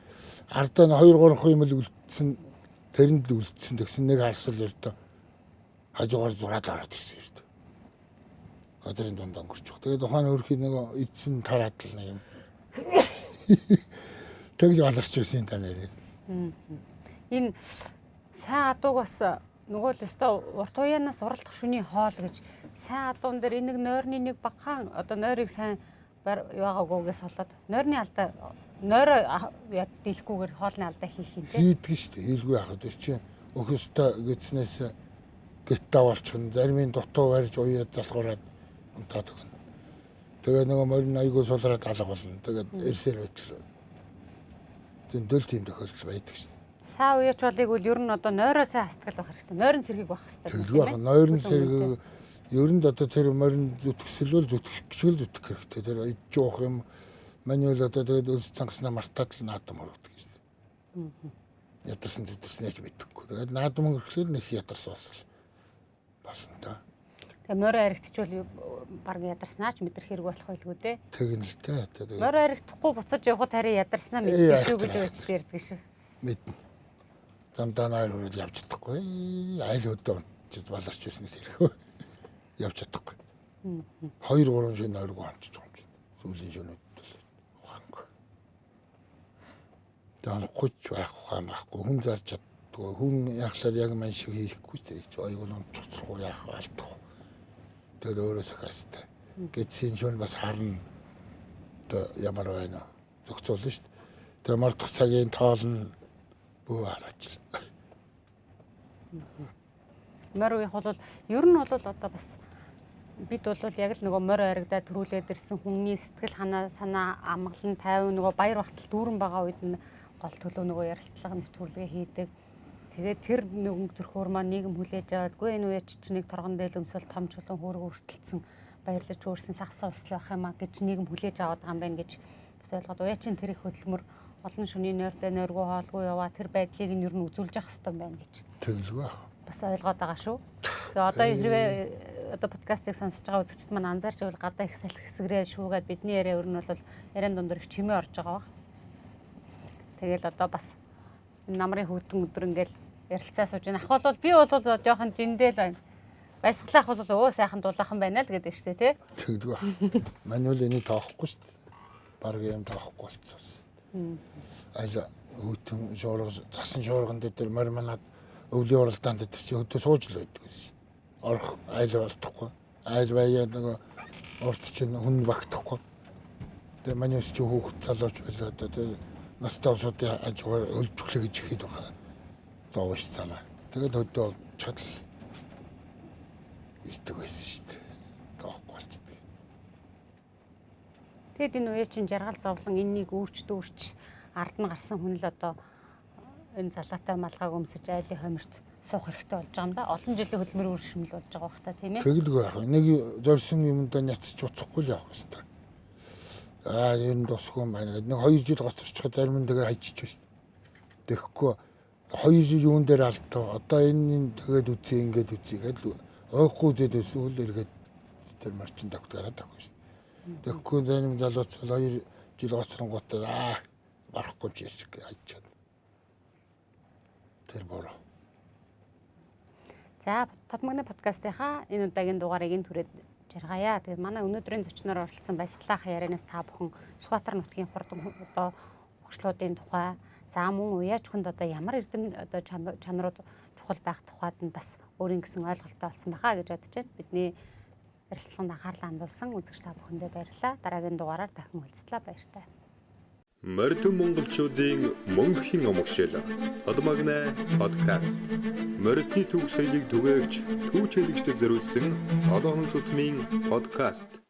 Ардаа нь 2 3 юм л үлдсэн тэрэнд л үлдсэн. Тэгсэн нэг харсал ердөө хажуугаар зураад ороод ирсэн ердөө. Газрын дунд өнгөрч. Тэгээд тухайн өрхий нэг эдсэн тараад л нэг юм. Тэгж баларч байсан та нэрээ. Энэ сайн адууг бас нөгөө л өстой урт уяанаас уралдах шүний хоол гэж сайн адуун дээр энэ нэг нойрны нэг багахан одоо нойрыг сайн яагаагүйгээс болоод нойрны алдаа нойроо дийлэхгүйгээр хоолны алдаа хийх юм те. Хийдэг шүү дээ. Хийлгүй яах вэ чи өх өстой гэснээс гэт даваалчихна. Зарим нь дутуу барьж уяад залхуураад унтаад өгнө. Тэгээ нөгөө морин айгуу сулраад алга болно. Тэгээд эрсээр байтал зөндөл тийм тохиолдол байдаг шүү дээ. Сайн уяач болыг бол ер нь одоо нойроо сайн хастгал байх хэрэгтэй. Нойрон сэргийг байх хэрэгтэй. Тэгэлгүй байх. Нойрон сэргийг ер нь одоо тэр морин зүтгсэлвэл зүтгэхчл зүтгэх хэрэгтэй. Тэр идж уух юм манил одоо тэгээд өлс цангаснаа мартаад л наадам хөрөгдөг шүү дээ. Ядарсан зүтэрсэн яаж мэдэхгүй. Тэгээд наадам хөргөхлөөр нэг ядарсан бас болно та. Тэгээ морь аригдчихвал баг ядарснаа ч мэдрэх хэрэг болох байлгүй дээ. Тэгнэ л дээ. Тэгээд Морь аригдахгүй буцаж явхад харин ядарснаа мэддэг шүү гэж очиж ярьдаг шүү. Мэднэ. Замдаа нойр хүрэл явж чадахгүй. Айл өдөө унтж баларч байсан хэрэг. Явж чадахгүй. 2 3 шин нойргүй онцож байгаа юм чинь. Сүүлийн шөнөд бол ухаангүй. Тэгээ онохгүй ч байх ухаан байхгүй. Хүн зарж чаддгүй. Хүн яхалаар яг мань шиг хийхгүй ч тэр чи аюул унтчих уу яах вэ алдах уу. Тэгээд өөрөө сахиастай. Гэдсийн шөн бас харна. Одоо ямар байна вэ? Зохицуулна шүү дээ. Тэгээ мордох цагийн тоол нь бөө хараачлаа. Морь уях бол ер нь бол одоо бас бид бол яг л нөгөө морь аригдаа төрүүлээд ирсэн хүний сэтгэл санаа амгалан тайван нөгөө баяр багтал дүүрэн байгаа үед нь гол төлөө нөгөө ярилцлага нэвтрүүлгээ хийдэг. Тэгээд тэр нэгэн төрхөөр маань нийгэм хүлээж аваадгүй энэ үеч чинь нэг торгон дээр өмсөл том чулуун хөөрөг өртөлдсөн баярлаж өөрсөн сагсан услах байх юм а гэж нийгэм хүлээж аваад байгаа юм байна гэж бас ойлгоод уяачин тэр их хөдөлмөр Олон шөнийн нойртой нойргүй хоолгүй яваа тэр байдлыг нь ер нь үзүүлж явах хэрэгтэй юм байна гэж. Тэгэлгүй байх. Бас ойлгоод байгаа шүү. Тэгээ одоо хэрвээ одоо подкастыг сонсож байгаа үзэгчд маань анзаарч байвал гадаа их салхи хэсгэрээ шүүгээд бидний яриа өөр нь бол яриан дундор их чимээ орж байгаа бах. Тэгэл одоо бас энэ намрын хүүтэн өдөр ингээл ярилцаа сууж байна. Ах бол би бол жоохон жиндэл байна. Баясгалаах бол өө сайхан дулаахан байна л гэдэг штэ тий. Тэгэлгүй байх. Манул энийг тоохгүй шүү дээ. Бараг юм тоохгүй болцсон. Аль хүүтэн шуурга засан шуурган дээр морь манад өвлийн уралдаанд дээр чи хөдөө сууж л байдаг гэсэн шүү дээ. Орох айл болтохгүй. Айл баяа нөгөө урт чинь хүн багтахгүй. Тэгээ манай ус чи хүүхэд залууч байлаа одоо тэгээ настай улсуудын аж ахуйр өлжөглөө гэж ихэд байгаа. Зовж цаана. Тэгээд хөдөө чадал ирдэг байсан шүү дээ. Тоохгүй болчдөг. Тэгэд энэ үе чинь жаргал зовлон энэнийг үүрч дүүрч ард нь гарсан хүн л одоо энэ залаатай малгайг өмсөж айлын хомирт суух хэрэгтэй болж байгаа юм да. Олон жилийн хөдөлмөр үр шимэл болж байгаа бах та тийм ээ. Тэгэлгүй яах вэ? Нэг зорьсон юмдаа няцч уцахгүй л явах хэвээр. Аа ер нь тусгүй юм байна гэдэг. Нэг 2 жил гоцорчиход зарим нь тэгээ хайчиж байна. Тэгэхгүй 2 жил юун дээр алдав. Одоо энэ тэгээд үзье ингээд үзье гэдэл ойхгүй үзээд байсан үл эргээд тэр марчин давтгараад авах шүү. Тэгэхгүй зарим залууч бол 2 жил гоцронгуудаа аа барахгүй ч ярьж хайчаад. Тэр бороо. За Татмагны подкастынхаа энэ удаагийн дугаарыг энэ түрээд жаргая. Тэгээд манай өнөөдрийн зочноор оролцсон баясгалаахын ярианаас та бүхэн Сүхбаатар нутгийн хурдан одоо хөгжлүүдийн тухай, за мөн уяач хүнд одоо ямар эрдэм одоо чанарууд чухал байх тухайд нь бас өөрийн гэсэн ойлголттой болсон байхаа гэж бодож байна. Бидний ярилцлаганд анхаарлаа хандуулсан үзэгч та бүхэндээ баярлалаа. Дараагийн дугаараар дахин уулзлаа. Баяртай. Мордон монголчуудын мөнхийн омгшил. Тодмагнай подкаст. Мордны төв соёлыг түгээгч, түүч хэлэгчдэд зориулсан 7 хоног тутмын подкаст.